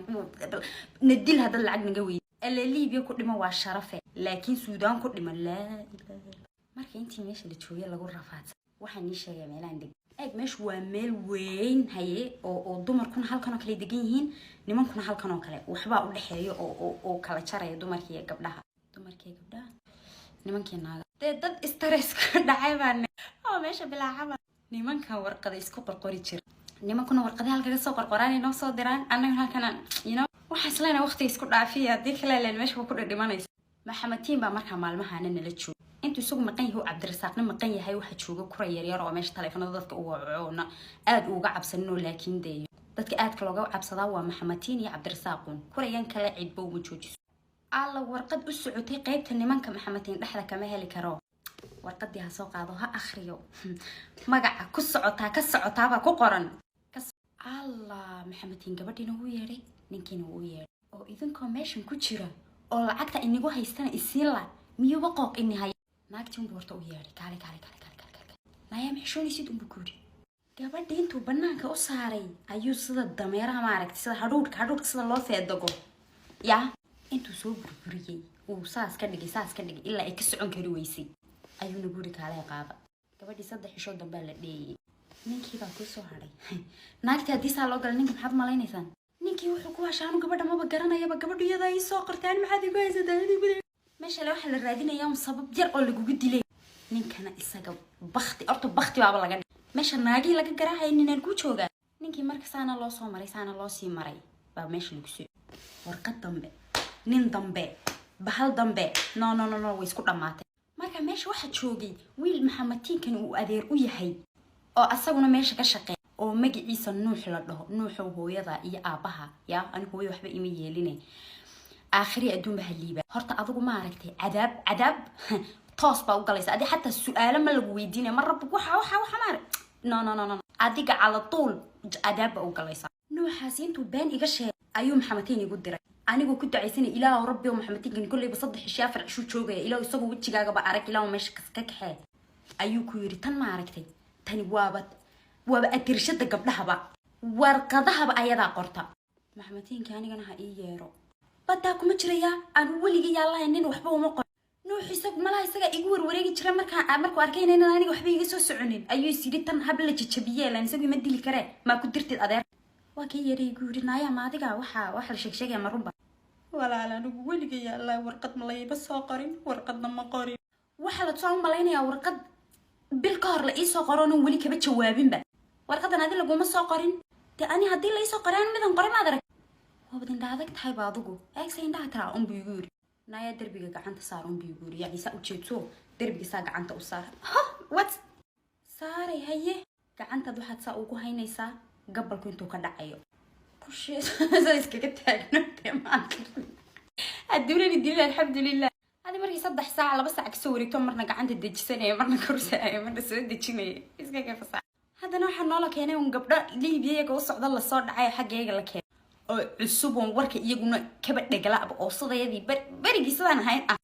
na dil haddaad lacag naga weydi. Ele Liibiya ku dhima waa sharafe, laakiin Suudaan ku dhima, laa ilaaha. Marka intii meesha la joogay lagu rafaadsan, waxaan nii sheegaya meelaan deg. Eeg, meeshu waa meel weyn haye oo dumarkuna halkan oo kale degan yihiin, nimankuna halkan oo kale. Waxbaa u dhexeeya oo kala jaraya dumarka iyo gabdhaha, dumarka iyo gabdhaha, nimankii naaga. Dee dad stress ka dhacay baan oo meesha bilaacaba. Nimankan warqada isku qorqori jira, nimankuna warqadaha halkaga soo qorqoraan, inoo soo diraan. Annaguna halkana waxaa isleenahay waqtiga isku dhaafiya, haddii kale leen meesha waa ku dhadhimanaysa. Maxamed baa markaa maalmahaana nala jooga. Intuu isagu maqan yahay oo Cabdirasaaqna maqan yahay, waxaa jooga kura yaryar oo meesha taleefanada dadka u wacoona aada uga cabsaninoo. Laakiin dee dadka aadka looga cabsadaa waa Maxametiin iyo Cabdirasaaqun. Kurayan kale cidba uma joojiso. Alla, warqad u socotay qeybta nimanka Maxametiin dhexda kama heli karo. Warqadii ha soo qaado, ha akhriyo. Magaca ku socotaa, ka socotaabaa ku qoran. Allah, Maxametiin gabadhiina wuu yeedhay, ninkiina wuu yeedhay. "Oo idinkoo meeshan ku jira oo lacagta inigu haystana isiin la, miyuuba qooq ini haya?" Naagtii unbu horta u yeedhay: "Kaale, kaale, kaale, kaale, kaale, kaale. Nayaa, maxishoonaysid?" unbu ku yidhi. Gabadhii intuu banaanka u saaray ayuu sida dameeraha, maaragtay, sida hadhuudhka, hadhuudhka sida loo feedago yaa, intuu soo burburiyey, uu saas ka dhigay, saas ka dhigay, ilaa ay ka socon kari weysay, ayuuna guri kaaleha qaada. Gabadhii 3 xishood dambaa la dheeyay. Ninkii baa kuu soo hadhay. Naagtii haddii saa loo galay, ninka maxaad malaynaysaan? Ninkii wuxuu ku hashaanu: "Gabadha maba garanayaba, gabadhu iyadaa ii soo qortaan, maxaad igu haysataa?" Meesha le waxaa la raadinayaa un sabab yar oo lagugu dilay. Ninkana isaga bakti, horta bakti baaba laga dhigay. Meesha naagihii laga garaacaya, ninaan ku joogaa. Ninkii marka saana loo soo maray, saana loo sii maray, baa meesha lagu soo. Warqad dambe, nin dambe, bahal dambe, no, no, no, no, way isku dhammaatay. Marka meesha waxaa joogay wiil Maxamedtiinkani uu adeer u yahay oo asaguna meesha ka shaqeeya oo magaciisa Nuux la dhaho. Nuuxow, hooyada iyo aabbaha yaa ani hooyo waxba ima yeeline, aakhiri adduunba ha liiba. Horta adigu ma aragtay, cadaab, cadaab toos baa u galaysa adi. Xataa su-aalo ma lagu weydiinaya, ma rabbi waxa maarag. No, no, no, no, adiga cala tuul cadaab baa u galaysa. Nuuxaasi intuu been iga sheegay ayuu Maxamedtiin igu diray, anigoo ku ducaysanay: "Ilaahu rabbi oo Maxamedtiinkan kolleyba 3 cisho, 4 cishuu joogaya, ilaahu isagoo wejigaagaba arag, ilaahu meesha ka kaxee." Ayuu ku yidhi: "Tan ma aragtay? Tani waaba atirshada gabdhahaba, warqadahaba ayadaa qorta. Maxamedtiinka anigana ha ii yeero, badaa kuma jirayaa. Anu weligay yaalahay nin waxba uma qor." Nuux isagu malaha isagaa igu warwareegi jira. Markaa markuu arkay inaynan aniga waxba iga soo soconin, ayuu is yidhi: "Tan hab la jajabiye, lan isagu ima dili karee, maa ku dirtid adeer." Waa kii yeeray, igu yidhi: "Naayaa, ma adiga waxa la sheeg sheegaya ma runba?" "Walaal, anigu weligay yaalahay warqad ma layba soo qorin, warqadna ma qorin." Waxaa la soo malaynayaa warqad bil ka hor la iisoo qoroonan weli kaba jawaabinba. "Warqadan adi laguma soo qorin." "Dee ani haddii la iisoo qoray, anu midan qoray maad arag." "Waabad indha adag tahay ba adigu, eegsa indhaha tiraa," unbu igu yidhi. "Naayaa, derbiga gacanta saar," unbu igu yidhi. Yacni saa ujeedso, derbiga saa gacanta u saar. Ha, what saaray? "Haye, gacantaad waxaad saa ugu haynaysaa Gabalku intuu ka dhacayo kushiisa iskaga taagno dee maanta adduunani dilin. Alxamdulilah, hadi markii 3 saac, 2 saac kasoo wareegto, marna gacanta dejisanaya, marna korsaaya, marna soo dejinaya, iskaga fasax. Haddana waxaa noola keenay un gabdho Liibiya iyaga u socda, lasoo dhacay xagga iyaga la keenay oo cusub, oon warka iyaguna kaba dhegalaaba, oo sidayadii berigii sidaan ahayn ah,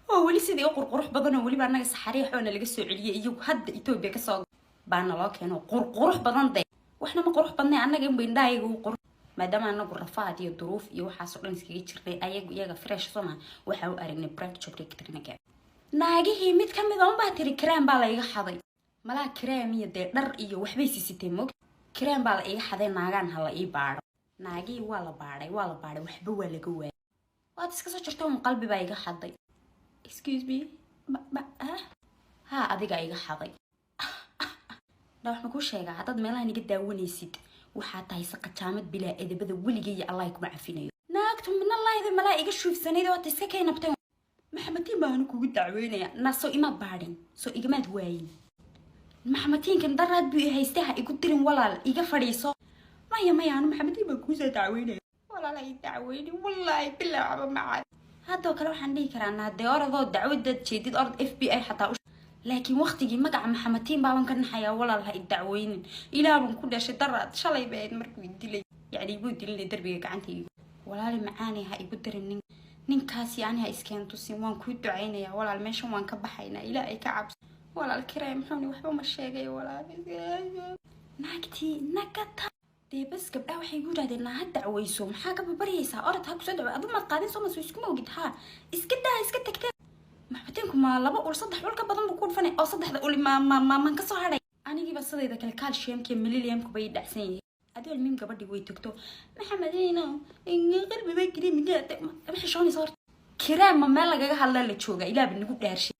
oo weli sidii u qurqurux badan, oo weliba annaga saxariixoona laga soo celiyay, iyagu hadda Etoobiya kasoo baa naloo keeno. Qurqurux badan de, waxna ma qurux badnay, annaga inba indhahayaga u qurux, maadaama anagu rafaad iyo duruuf iyo waxaasoo dhan iskaga jirnay. Ayagu iyaga fresh soma. Waxaa u aragnay brank jobrigtrinaga. Naagihii mid ka mid a unbaa tiri, "Karaan baa la iga xaday." Malaa kareem iyo dee dhar iyo waxbay sisitay mog. "Kareem baa la iga xaday, naagaan ha la ii baadho." Naagihii waa la baadhay, waa la baadhay, waxba waa laga waayay. Waad iska soo jirta un, "Qalbi baa iga xaday." "Excuse me, ma ha adiga iga xaday?" Dha, wax ma kuu sheegaa? Haddaad meelahan iga daawanaysid, waxaa tahay saqajaamad bilaa edabada. Weligay Allah kuma cafinayo. Naagtu minalayda malaa iga shuufsanayd, waata iska keenabtay. "Maxamedtiin baanu kugu dacweynaya." Na soo imaad baadhin, soo igamaad waayin. "Maxamedtiinkan daraad buu i haystay, ha igu dirin walaal, iga fadhiiso." "Maya, maya, anu Maxamedtiin baan kuusoo dacweynaya." "Walaal, ha i dacweynin, wallaahi bilaa waxba macaan." Haddoo kale waxaan dhihi karaa, naadee orodoo dacwadaad jeedid, orod FBI xataa u, laakiin waqtigii magaca Maxamedtiin baaban ka naxayaa. "Walaal, ha i dacweynin, ilaabaan ku dhashay, daraad shalay bay ahayd markuu i dilay, yacni iguu dilinay darbiga gacanta igu. Walaali macaanay, ha igu dirin nin ninkaasi, ani ha iskeen tusin, waan kuu ducaynayaa walaal. Meeshan waan ka baxaynaa, ilaa ay ka cabso walaal. Kiray muxuuni waxba ma sheegay walaal." Naagtii nagata dee bas, gabdhaha waxay igu yidhahdeen, "Naa ha dacweyso, maxaa ka babaryaysaa? Orod ha kusoo dacwe, adu maad qaadin soo maso, iskuma ogid, ha iska daa, iska tagtee." Maxmatiinku ma laba ul, saddex ul ka badan buu ku dhufanay, oo saddexda uli ma man ka soo hadhay. Anigiiba sidayda kale calciumka mililiumku bay dhacsan yihiin. Adoo almiim gabadhii way tagto. "Maxamedino qalbi bay gari." Ma xishoonaysa horta? Kiraam ma meel lagaga hadlaa la joogaa? Ilaaba nagu dhaarshay,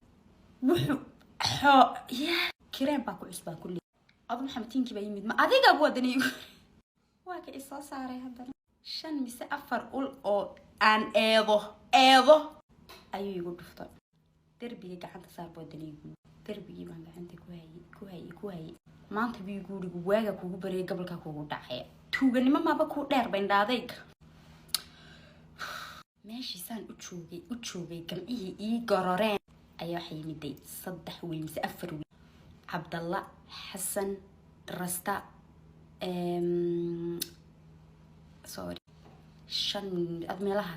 wuxuu xoo ya kiraam baa ku cusbaa kulli. Adu Maxamedtiinkii baa yimid, ma adiga wadani waa ka isoo saaray. Haddana shan mise afar ul oo aan eedo eedo ayuu igu dhuftay. "Derbiga gacanta saar," buu haddana igu. Derbigii baan gacanta ku hayay, ku hayay, ku hayay. "Maanta," buu igu yiri, "waaga kugu baryay, gobolkaa kugu dhacaya, tuuganimo maaba kuu dheer bandhaadayga." Meeshiisaan u joogay, u joogay, gamcihii ii gororeen, ayaa waxaa yimiday saddex wiil mise afar wiil: Cabdalla, Xasan, Rasta, sorry, shan ad meelaha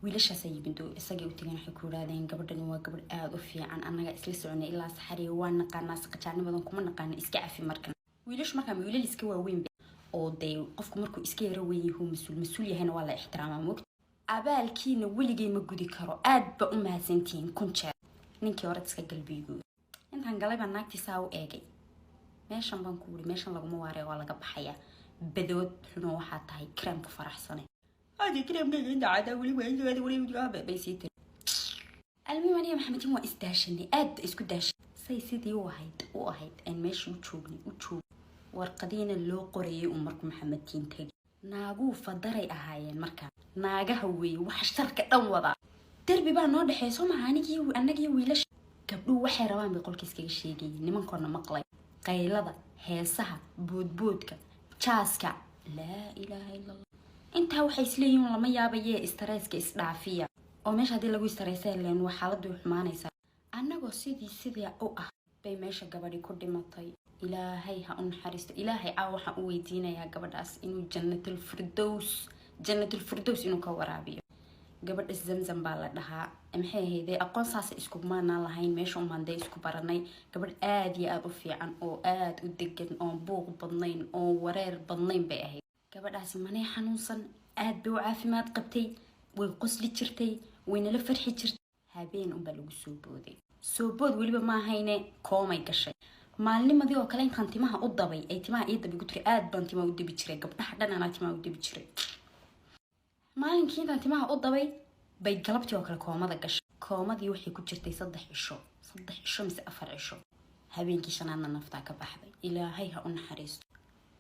wiilashaasa yimid oo isagay u tageen. Waxay ku yidhahdeen, "Gabadhani waa gabadh aada u fiican, annaga isla soconay ilaa saxariya, waa naqaanaa, saqajaanimadan kuma naqaana, iska cafi." Markan wiilashu markaa wiilal iska waaweyn oo dee qofku markuu iska yaro weyn yahu mas-uul mas-uul yahayna waa la ixtiraamaa moogta. "Abaalkiina weligay ma gudi karo, aad ba u mahadsantihiin kun jeer." Ninkii hore iska galbiigu intaan galay baan naagtii saa u eegay. "Meeshan," baan ku wuri, "meeshan laguma waaraya, waa laga baxayaa. Badood xuno waxaa tahay, kareemku faraxsane hadi kareemkayga inta cadaa weli weli," bay sii tiri. Almuhim, aniga Maxamedin waa isdaashanay, aad ba isku daashay. Say sidii u ahayd aan meesha u joognay u joog, warqadiina loo qorayay uu markuu Maxamedtiin tagay. Naaguu fadaray ahaayeen markaa, naagaha weeye waxa sharka dhan wadaa. Derbi baa noo dhexeeya soo maha, anigii annagiyo wiilasha. Gabdhuhu waxay rabaan bay qolka iskaga sheegayeen, nimankoona maqlay. Qaylada, heesaha, boodboodka, jaaska, laa ilaaha illa Allah, intaa waxay isleeyihiin lama yaabayee stresska isdhaafiya, oo meesha haddii lagu stressa leen waa xaaladdu xumaanaysaa. Annagoo sidii u ah bay meesha gabadhi ku dhimatay. Ilaahay ha u naxariisto. Ilaahay caawa waxaan u weydiinayaa gabadhaas inuu Jannatul Firdows, Jannatul Firdows inuu ka waraabiyo. Gabadha Zamzam baa la dhahaa. Maxay ahayde, aqoon saasa iskumaanaan lahayn, meesha umaan dee isku baranay. Gabadh aada iyo aada u fiican oo aada u degan, oon buuq badnayn, oon wareer badnayn bay ahayd gabadhaasi. Manay xanuunsan, aad bay u caafimaad qabtay, way qosli jirtay, waynala farxi jirtay. Habeen unbaa lagu soo booday. Soo bood weliba maahayne, koomay gashay. Maalinimadii oo kale intaan timaha u dabay ay timaha ii dabi ku tiri. Aad baan timaha u dabi jiray, gabdhaha dhan anaa timaha u dabi jiray. Maalinkii intaan timaha u dabay bay galabtii oo kale koomada gashay. Koomadii waxay ku jirtay 3 cisho, 3 cisho mise 4 cisho. Habeenkii shanaadna naftaa ka baxday. Ilaahay ha u naxariisto.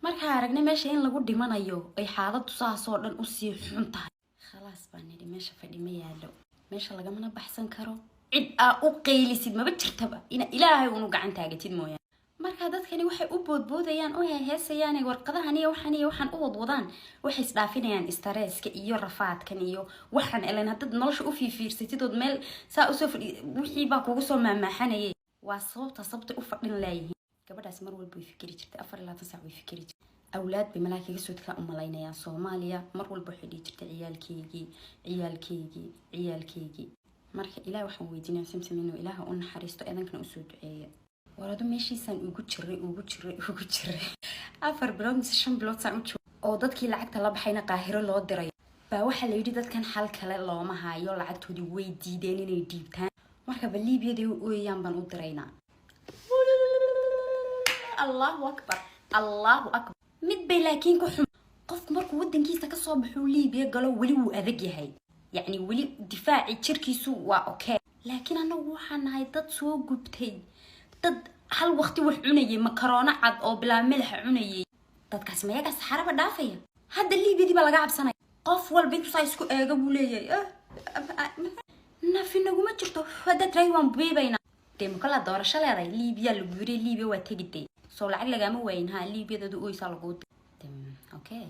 Markaa aragnay meesha in lagu dhimanayo, ay xaaladdu saasoo dhan usii xun tahay, khalaas baan nidhi, meesha fadhi ma yaalo, meesha lagamana baxsan karo, cid aa u qaylisid maba jirtaba, ina Ilaahay unu gacan taagatid mooyaane. Marka dadkani waxay u boodboodayaan, u heeheesayaan, warqadahan iyo waxan iyo waxaan u wadwadaan, waxay isdhaafinayaan stresska iyo rafaadkan iyo waxaan elan. Haddaad nolosha u fiifiirsatid ood meel saa usoo fadhi, wixii baa kugu soo maamaaxanayay. Waa sababta sababtay u fadhin laayihiin. Gabadhaas mar walba way fikeri jirtay, 24 saac way fikeri jirtay. Awlaad bay malaa kaga soo tagaa u malaynayaa Soomaaliya. Mar walba waxay dhihi jirtay: "Ciyaalkeygii, ciyaalkeygii, ciyaalkeygii." Marka Ilaah waxaan weydiinaya Samsam inuu Ilaaha u naxariisto, eedankana usoo duceeya. Waradu meeshiisaan ugu jiray, ugu jiray, ugu jiray 4 bilood mise 5 bilood saan u joogo, oo dadkii lacagta la baxayna Qaahiro loo diray, baa waxaa la yidhi dadkan xal kale looma haayo, lacagtoodii way diideen inay dhiibtaan, markaba Liibiyadii u ooyayaan baan u diraynaa. Allahu akbar, Allahu akbar. Mid bay laakiin ku xum: qofku markuu wadankiisa kasoo baxuu Liibiya galo, weli wuu adag yahay, yacni weli difaaci jirkiisu waa okay. Laakiin anagu waxaan nahay dad soo gubtay, dad hal waqti wax cunayay, makaroono cad oo bilaa madaxa cunayay. Dadkaas mayagaa saxaraba dhaafaya? Hadda Liibiyadii baa laga cabsanaya. Qof walba intuu saa isku eega buu leeyahay: "Nafi naguma jirto." Haddaad tiraahdo waan beebaynaa, dee makalaa doorasho leedahay? Liibiya lagu yiri, Liibiya waa tegidee, soo lacag lagaama waayin. Ha, Liibiyadadu oysaa laguu. Okay,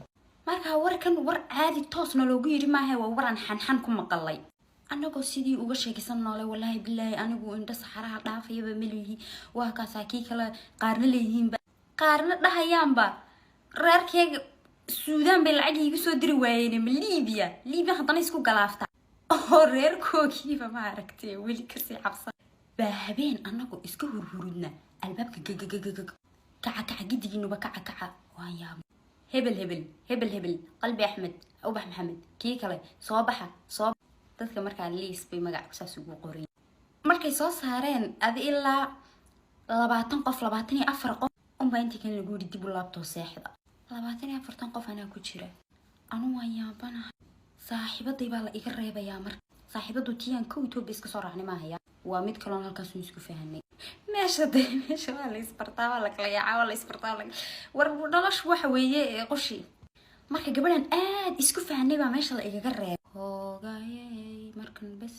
marka warkan war caadi toosna loogu yiri maaha, waa war aan xanxan ku maqalay. Annagoo sidii uga sheekaysan noolay, "Wallaahi bilaahi, anigu indho saxaraha dhaafayaba malihi," waa kaasaa kii kale qaarna leeyihiinba, qaarna dhahayaanba: "Reerkeyga Suudaan bay lacag iigu soo diri waayeen, ma Liibiya?" Liibiya haddana isku galaafta oo reerkoogiiba ma aragtay weli kasii cabsan. Baa habeen annagoo iska hurhurudna albaabka gagagagag, kaca kaca, gidigiinuba kaca kaca. Waan yaaba. Hebel hebel hebel hebel, Qalbi Axmed, Ubax Maxamed, kii kale, soo baxa, soo. Dadka markaa liis bay magac saas ugu qoray. Markay soo saareen adi ilaa 20 qof, 24 qof unbaa intii kan lagu yidhi dib u laabtoo seexda. 24-tan qof anaa ku jira. Anu waan yaabanahay. Saaxiibaday baa la iga reebayaa. Marka saaxiibadu tiyaan kow Etoobiya iska soo raacnay maahaya, waa mid kaloon halkaasun isku fahanay. Meesha de meesha waa la isbartaa, waa la kala yaacaa, waa la isbartaa, war noloshu waxa weeye qoshi. Marka gabadhan aad isku fahanay baa meesha la igaga reebay. Hoogayey, markan bes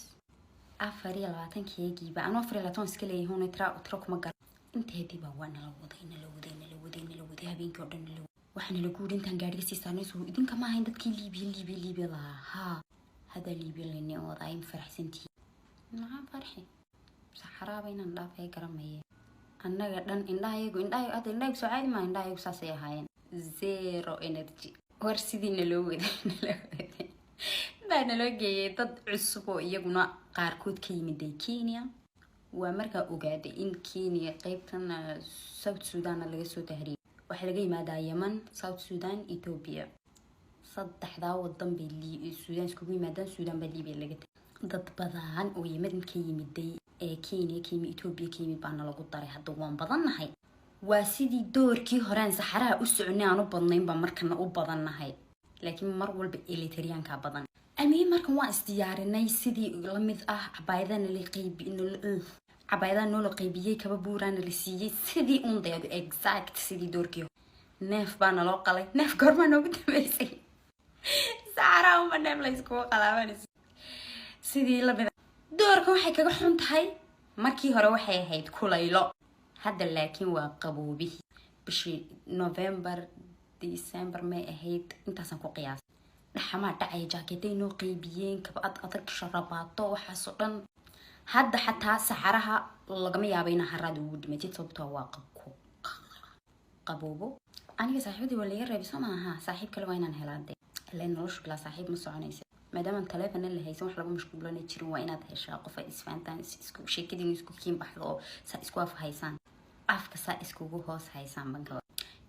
24-keegiiba anuu 24 iska leeyahay, una tira tiro kuma gar. Inteediiba waa nala waday, nala waday, nala waday, nala waday, habeenkii oo dhan nala waday. Waxaa nala guuri intaan gaadhiga sii saarnay: "Soo idinka ma ahayn dadkii Liibiya, Liibiya, Liibiya lahaa? Haa, haddaa Liibiya layni wadaa, ma faraxsantihi?" Maxaan farxi? Saxaraaba inaan dhaafay garamaye. Annaga dhan indhahayagu, indhahay hadda, indhahayagu soo caadi maa, indhahayagu saasay ahaayeen, zero energy. War sidii naloo waday, naloo waday, baa naloo geeyay dad cusub oo iyaguna qaarkood ka yimiday Kenya. Waa markaa ogaaday in Kenya qeybtan South Sudanna laga soo tahriyay. Waxaa laga yimaadaa Yemen, South Sudan, Ethiopia, saddexdaa wadan bay Sudan iskugu yimaadaan. Sudan baa Libiya laga tagay. Dad badan oo Yemen ka yimiday, ee Kenya ka yimid, Ethiopia ka yimid baana lagu daray. Hadda waan badannahay. Waa sidii doorkii horeen saxaraha u soconay aan u badnayn baa markana u badannahay, laakiin mar walba Eritreanka badan. Almuhiim, markan waan isdiyaarinay sidii lamid ah. Cabaayadana la qaybi, cabaayadaha noola qaybiyey, kaba buuraana la siiyey, sidii uun dayado, exact sidii doorkii. Neef baa naloo qalay. Neef goormaa noogu dambeysay? Saxaraha uma neef la iskugu qalaabanayso sidii lamid. Doorkan waxay kaga xun tahay, markii hore waxay ahayd kulaylo, hadda laakiin waa qaboobihii. Bishii November, December may ahayd, intaasaan ku qiyaasay. Dhaxamaa dhacaya, jaakeetay noo qeybiyeen, kaba ad adag, sharabaato, waxaasoo dhan. Hadda xataa saxaraha lagama yaabo inaa haraad ugu dhimatid, sababtoo waa qaboobo. Aniga saaxiibadii waa laga reebay, soo maaha? Saaxiib kale waa inaan helaa de, ileen noloshu bilaa saaxiib ma soconaysa. Maadaama taleefona la haysan, wax lagu mashquulana jirin, waa inaad heshaa qof ay isfahantaan, isku sheekadiin isku kiin baxdo, oo saa isku af haysaan, afka saa iskugu hoos haysaan. Banka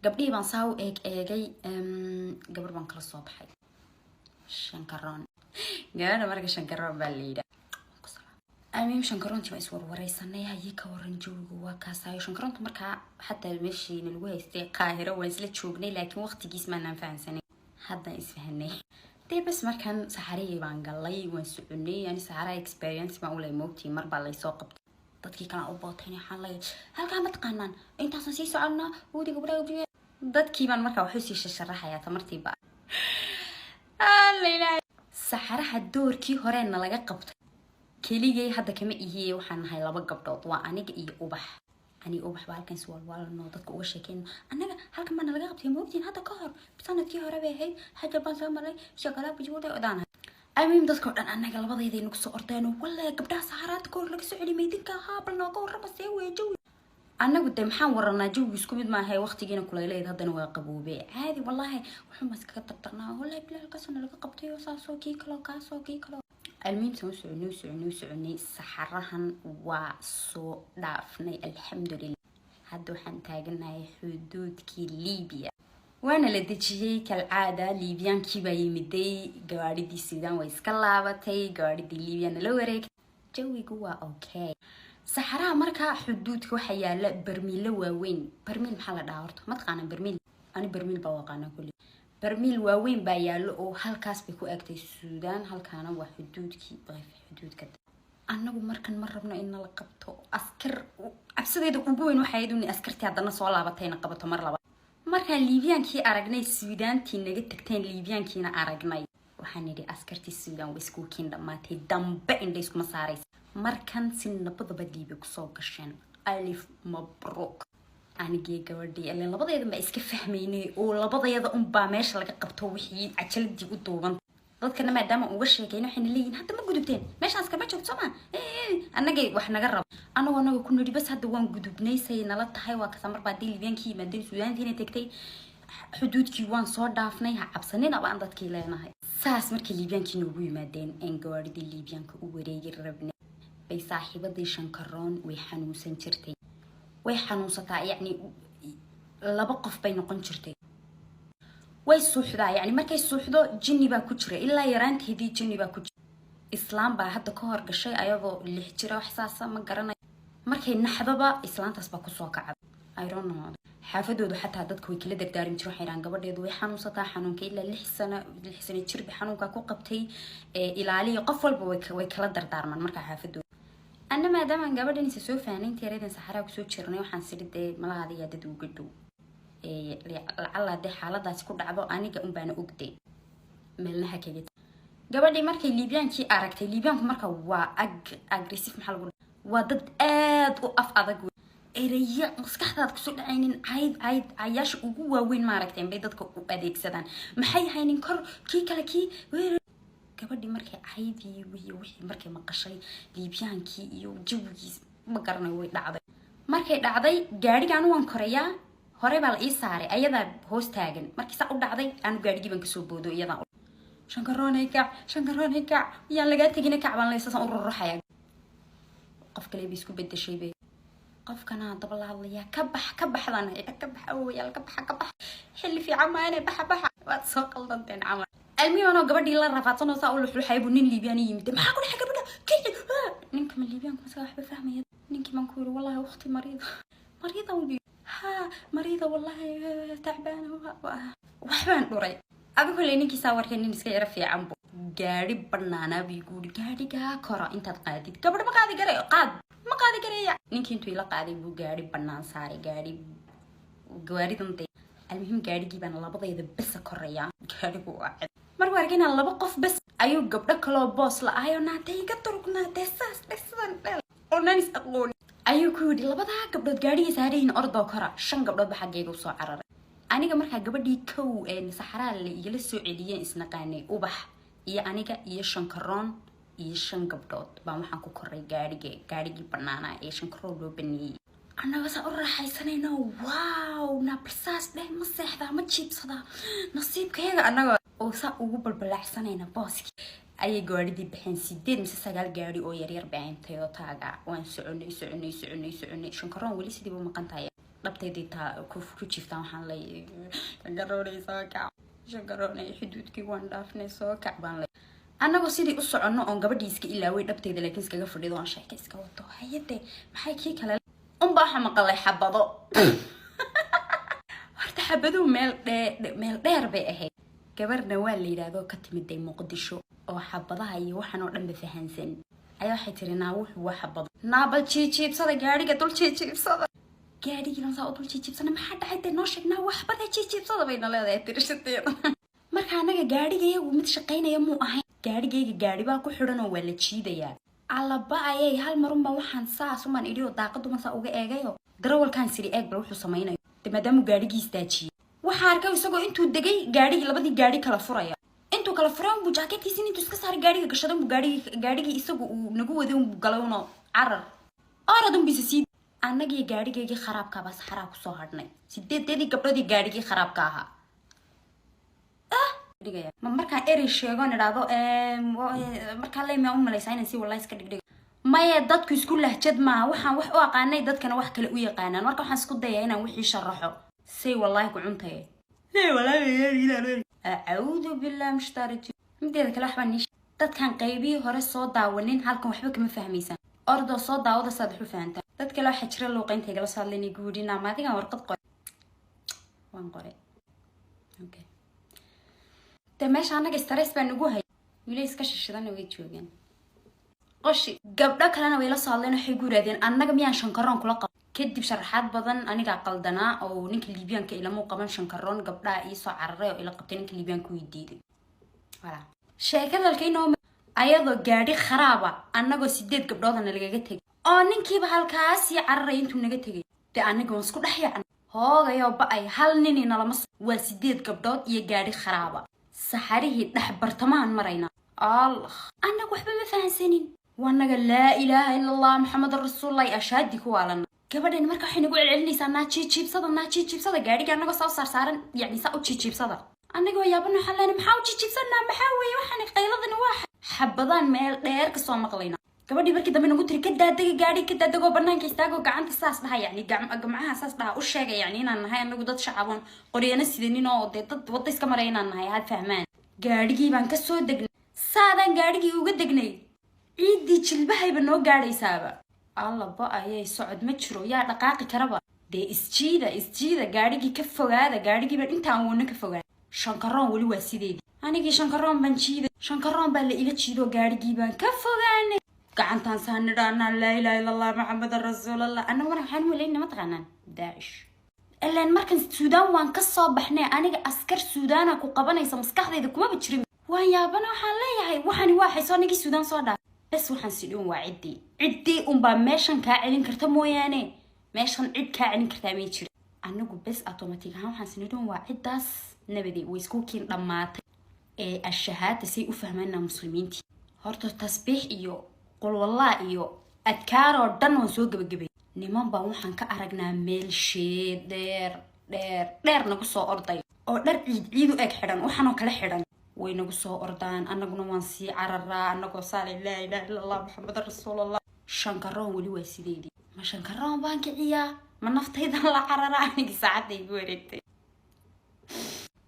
gabdhihii baan saa u eeg eegay. Gabar baan kala soo baxay, Shankaroon. Gabadha marka Shankaroon baa la yidhaa. Amiim, Shankaroontii baan iswarwareysanay. "Haye, ka waran jawiga?" Waa kaasaayo Shankaroonta. Markaa xataa meeshiina lagu haystay Qaahiro waan isla joognay, laakiin waqtigiis maanaan fahansanay. Haddaan isfahanay dee. Bas, markaan saxarihii baan galay, waan soconay. Yani saxaraha experience baan ulay, moogtii mar baa laysoo qabtay. Dadkii kalaa u bootay, waxaan leeyahay: "Halkaa ma taqaanaan? Intaasan sii soconnaa." Wudiga dadkii baan markaa waxu sii shasharaxayaa tamartiiba. Saxaraha doorkii horena laga qabtay keligay hadda kama ihiye, waxaan nahay laba gabdhood, waa aniga iyo Ubax. Aniga oo waxba halkan iswaalwaalano, dadka uga sheekeyno, annaga halkan baana laga qabtay, moogtiin, hadda ka hor sanadkii hore bay ahayd, xaja baan soo maray shaqalaa bujuuda odaan. Almuhim, dadka o dhan annaga labadayday nagu soo ordeen. Walla, gabdhaha saxaraadka kahor laga soo celi maydinka ahaa, bal nooga warrama, see weeye jawi? Annagu dee maxaan waranaa? Jawigu isku mid maaha, waqtigiina kulayleyd, haddana waa qaboobe caadi. Wallaahi wuxuuma iskaga tartarnaa, wallahi bilaal kasana laga qabtay oo saasoo kii kaloo kaasoo kii kaloo. Almuhim, saan u soconay, u soconay, u soconay, saxarahan waa soo dhaafnay, alxamdulilah. Hadda waxaan taaganahay xuduudkii Libiya, waana la dejiyey kalcaada. Liibiyaankii baa yimiday, gawaadhidii Suudaan way iska laabatay, gawaadhidii Liibiya nala wareegtay. Jawigu waa okay. Saxaraha markaa xuduudka waxaa yaala barmiilo waaweyn. Barmiil maxaa la dhahaa horta? Ma taqaanaa barmiil? Ani barmiil baa aqaanaa kulli. Barmiil waaweyn baa yaalo oo halkaas bay ku egtay Suudaan, halkaana waa xuduudkii, xuduudka. Annagu markan ma rabno in nala qabto askar. Cabsideeda ugu weyn waxay ahayd in askartii haddana soo laabatayna qabato mar laba. Markaan Liibiyaankii aragnay, Suudaantii naga tagteen, Liibiyaankiina aragnay, waxaan nidhi askartii Suudaan way iskuukiin dhammaatay, dambe indha iskuma saaraysa. Markan si nabadaba Liibiya kusoo gasheen, alif mabruuk. Anigii gabadhii ilen labadeedan baa iska fahmaynay oo labadayada unbaa meesha laga qabto, wixii cajaladii u duuban. Dadkana maadaama uga sheekayna, waxayna leeyihin, hadda ma gudubteen meeshaas kama joogto soo ma annagay wax naga rabo. Anagoo anaga ku nidhi, bas hadda waan gudubnay, say nala tahay waa kasa. Mar baa dii Libyaankii yimaadeen, Suudaantiina tegtay, xuduudkii waan soo dhaafnay, ha cabsanina baan dadkii leenahay. Saas markii Liibyaankii noogu yimaadeen een gawaadhidii Liibyaanka u wareegi rabnay, bay saaxiibadii Shankaroon way xanuunsan jirtay, way xanuunsataa, yacni laba qof bay noqon jirtay, way suuxdaa, yacni markay suuxdo jinni baa ku jira, ilaa yaraanteedii jinni baa ku jira. Islaam baa hadda ka hor gashay ayadoo 6 jira, wax saasa ma garanayo. Markay naxdaba islaantaas baa kusoo kacda. I don't know. Xaafadoodu xataa dadka way kala dardaarmi jireen, waxay dhahaan gabadheedu way xanuunsataa, xanuunka ilaa 6 sano, 6 sano jir bay xanuunka ku qabtay, ilaaliya. Qof walba way kala dardaarmaan markaa xaafadooda. Anna maadaamaan gabadhan isa soo fahnaynta yareedan saxaraa kusoo jirnay, waxaan sidhi dee malaha adigaa dad uga dhow, lacala dee xaaladaasi ku dhacdo aniga unbaana ogday meelnaha kaga. Gabadhii markay Liibyaankii aragtay, Liibyaanku marka waa aggressive, maxaa lagu, waa dad aad u af adag, ereya maskaxdaad kusoo dhacaynin, cayd cayd cayaasha ugu waaweyn maaragteen bay dadka u adeegsadaan. Maxay haynin kor kii kale kii. Gabadhii markay caydii iyo wixii markay maqashay Liibyaankii iyo jawigiis, ma garanayo, way dhacday. Markay dhacday gaadhigaan waan korayaa, hore baa la ii saaray, ayadaa hoos taagan. Markii saa u dhacday, aanu gaadhigii baan kasoo boodo iyadaa. Shankaroonay kac, Shankaroonay kac, yaan lagaa tegina, kac baan leysasaan u ruruxaya. Qof kale bay isku bedeshay bay, qofkana daba la hadlayaa, ka bax, ka baxdan, ka bax, awoyaal, ka baxa, ka bax, xilli fiican maane, baxa, baxa, waad soo qaldanteen camal. Almuhim, anoo gabadhii la rafaadsanoo saa u luxluxay buu nin Liibiyaan yimid. Maxaa ku dhexay gabadha? Kici ninka ma Liibiyaanku masaga waxba fahmaya. Ninkii baan ku yiri, wallahi waqti mariida, mariida ubi ha mariida, wallahi tacbaana, waxbaan dhuray. Adi kolley ninkiisaa warkay, nin iska yaro fiican bu gaari banaanaa bii guuri, gaadhigaa kora intaad qaadid, gabadh ma qaadi karayo, qaad, ma qaadi karaya. Ninkii intuu ila qaaday buu gaari banaan saaray, gaari gawaaridan de. Almuhim, gaadhigii baan labadayda besa koraya, gaadhigu waa cid. Markuu arkay inaan laba qof bes ayuu gabdho kaloo boos la ahayo, naatay iga durug, naatee saas dhe, sidan dhel oo nan is aqoon, ayuu ku yidhi, labadaa gabdhood gaadhigii saarayihin, ordoo kora. Shan gabdhood ba xaggayga usoo cararay. Aniga markaa gabadhii kow ee saxaraa la igala soo celiyeen isnaqaanay, Ubax iyo aniga iyo Shankaroon iyo shan gabdhood baan waxaan ku koray gaadhiga, gaadhigii banaanaa ee Shankaroon loo baneeyey. Annaga saa u raaxaysanayno, wow, naabalsaas dheh, ma seexdaa, ma jiibsadaa, nasiibkayaga, annaga oo saa ugu balbalaacsanayna booskii ayay gaadhidii baxeen. Sideed mise sagaal gaadhi oo yaryar baahan Toyotaaga. Waan soconay, soconay, soconay, soconay. Shankaroon weli sidii bu maqan tahay, dhabtaydii taa ku jiiftaan. Waxaan leeyahay, Shankaroonay soo kac, Shankaroonay, xuduudkii waan dhaafnay, soo kac baan leeyahay. Annagoo sidii u soconno oon gabadhii iska ilaaway dhabtayda, laakiin iskaga fadhido oon sheeka iska wato, hayade maxay kii kale unbaa waxa maqalay xabado. Horta xabaduhu meel dhee meel dheer bay ahayd. Gabarna waa la yidhaahdo ka timiday Muqdisho oo xabadaha iyo waxaan oo dhanba fahansan ayaa waxay tiri, naa wuxuu waa xabado, naabal jiijiibsada, gaadhiga dul jiijiibsada. Gaadhigii saa u dul jiijiibsana, maxaa dhacay dee, noo sheeg, naa waxbada jiijiibsada bayna leedahay tirishadeeda. Marka anaga gaadhigayagu mid shaqaynaya muu ahayn, gaadhigayga gaadhi baa ku xidhan oo waa la jiidayaa. Alaba ayay hal marunbaa waxaan saas umaan idhi oo daaqaduman saa uga eegayo. Darawalkaan siri eeg bal wuxuu samaynayo de, maadaamuu gaadhigii istaajiyey. Waxaa arkay isagoo intuu degay gaadhigii labadii gaadhi kala furaya. Intuu kala furay unbuu jaakeetkiisin intuu iska saaray gaadhiga gashaday unbuu gaadhigii isagu uu nagu waday unbuu galay uno carar orad unbiisa sii. Annagii gaadhigaygii kharaabkaabaa saxaraa kusoo hadhnay, sideedeedii gabdhoodii gaadhigii kharaabka ahaa. Dhigaya ma markaan erey sheego idhaahdo markaa leymaa u malaysaa inaan si wallahi iska dhigdhigo? Maya, dadku isku lahjad maaha. Waxaan wax u aqaanay dadkana wax kale u yaqaanaan. Marka waxaan isku dayaa inaan wixii sharaxo. Say wallahi ku cuntaye. Acuudu billah mishtaariji. Mideeda kale, waxbaan nii dadkan qaybihii hore soo daawanin halkan waxba kama fahmaysaan. Ordoo soo daawada saad wax u fahantaan. Dad kale waxaa jira luuqaynta igala soo hadlaynay guurina ma adigan warqad qoray waan qoray. Okay, de meesha annaga stress baa nagu hay, wiila iska shishidana way joogeen qoshi. Gabdho kalena way la soo hadleen, waxay ku yirahdeen annaga miyaan shankaroon kula qabo? Kadib sharaxaad badan, anigaa qaldanaa oo ninka Liibiyaanka ilamuu qaban shankaroon. Gabdhaha iisoo cararay oo ila qabtay, ninka Liibiyaanka way diiday. Voilà, sheekadalka inoo ayadoo gaadhi kharaaba annagoo sideed gabdhoodana lagaga tegay oo ninkiiba halkaasii cararay intuu naga tegay. Dee aniga waan isku dhex yaacnay, hoogayoo ba-ay. Hal nini nalama, waa sideed gabdhood iyo gaadhi kharaaba, saxarihii dhex bartamahan maraynaa. Allah, annaga waxba ma fahansanin. Waanaga laa ilaaha ila Allah, Maxamedan rasuulullahi ashaadi ku waalana. Gabadhani marka waxay nagu celcelinaysaa, naa jiijiibsada, naa jiijiibsada gaadhiga annagoo saa u saarsaaran, yacni saa u jiijiibsada. Annaga waa yaabana, waxaan leenahay maxaa u jiijiibsanaa? Maxaa weeye waxaan qayladani? Waa xabadaan meel dheer kasoo maqlayna. Gabadhii markii dambe nagu tiri, ka daadega gaadhi, ka daadegoo banaanka istaagoo gacanta saas dhaha, yacni gamcaha saas dhaha, u sheega yacni inaan nahay anagu dad shacaboon qoryana sidanin oo dee dad wadda iska maraya inaan nahay, had fahmaan. Gaadhigii baan kasoo degnay. Saadaan gaadhigii uga degnay, ciiddii jilbahayba noo gaadhaysaaba. Allaba ayay, socod ma jiro, yaa dhaqaaqi karaba? Dee isjiida, isjiida, gaadhigii ka fogaada. Gaadhigii baan intaan woona ka fogaada. Shankaroon weli waa sideedii. Anigii shankaroon baan jiiday, shankaroon baa la ila jiidoo gaadhigii baan ka fogaanay. Gacantaan saan nidhaanaa, laa ilaha illa Allah, Maxamedan rasuulallah. Annagu marka waxaan malayna ma taqaanaan Daacish ilaan markan Suudaan waan ka soo baxnay. Aniga askar Suudaana ku qabanaysa maskaxdayda kumaba jirin. Waan yaabana, waxaan leeyahay waxani waa xaysoo nigii Suudaan soo dhaaf. Bes waxaan sidhin waa ciddii, ciddii unbaa meeshan kaa celin karta mooyaane, meeshan cid kaa celin kartaa may jirin. Anagu bes automatic ahaan waxaan sinidhin waa ciddaas nabadey, way isku kiin dhammaatay. Ee ashahaada say u fahmaana muslimiintii horta tasbiix iyo qulwallaa iyo adkaaroo dhan waan soo gebagabay. Niman baan waxaan ka aragnaa meel sheed dheer dheer dheer nagu soo orday oo dhar ciid ciid u eg xidhan, waxaanoo kale xidhan. Way nagu soo ordaan, annaguna waan sii cararaa annagoo saale laa ilaha illa Allah, Maxamedan rasuulallah. Shankaroon weli waa sideedii. Ma shankaroon baan kiciyaa? Ma naftaydan la cararaa? Anigii saacadda igu wareegtay.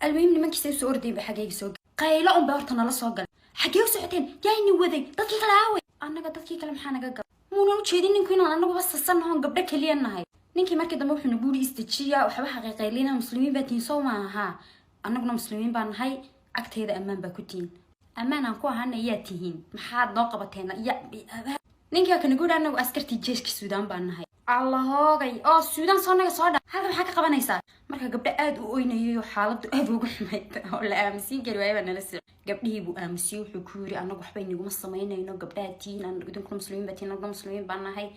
Almuhim, nimankiisa usoo ordayn ba xaggayga soo qaylo unbay horta nala soo galay. Xaggee u socoteen? Yaayni waday? Dadkii kale aaway? Annaga dadkii kale maxaa naga galay? Muunan u jeedin ninku inaan annaguba sasannahoon gabdho keliya nahay. Ninkii markii dambe wuxuu nagu yiri, istajiya, waxba xaqiiqaylina, muslimiin baa tihiin soo maaha? Annaguna muslimiin baa nahay, agtayda ammaan baa ku tihiin. Ammaan aan ku ahaana yaa tihiin? Maxaad noo qabateen? Ya ninkaa kanagu yidhi, annagu askartii jeeshka Suudaan baan nahay. Allahoogay, oo Suudaan soo naga soo dha, halka maxaa ka qabanaysaa? Marka gabdho aada u oynayay oo xaaladdu aada ugu xumayd oo la aamusiin kari waaya baa nala socay. Gabdhihii buu aamusiyey. Wuxuu ku yiri, annagu waxba inaguma samaynayno, gabdhaha tihiin, idinkuna muslimiin baa tihiin, annaguna muslimiin baan nahay,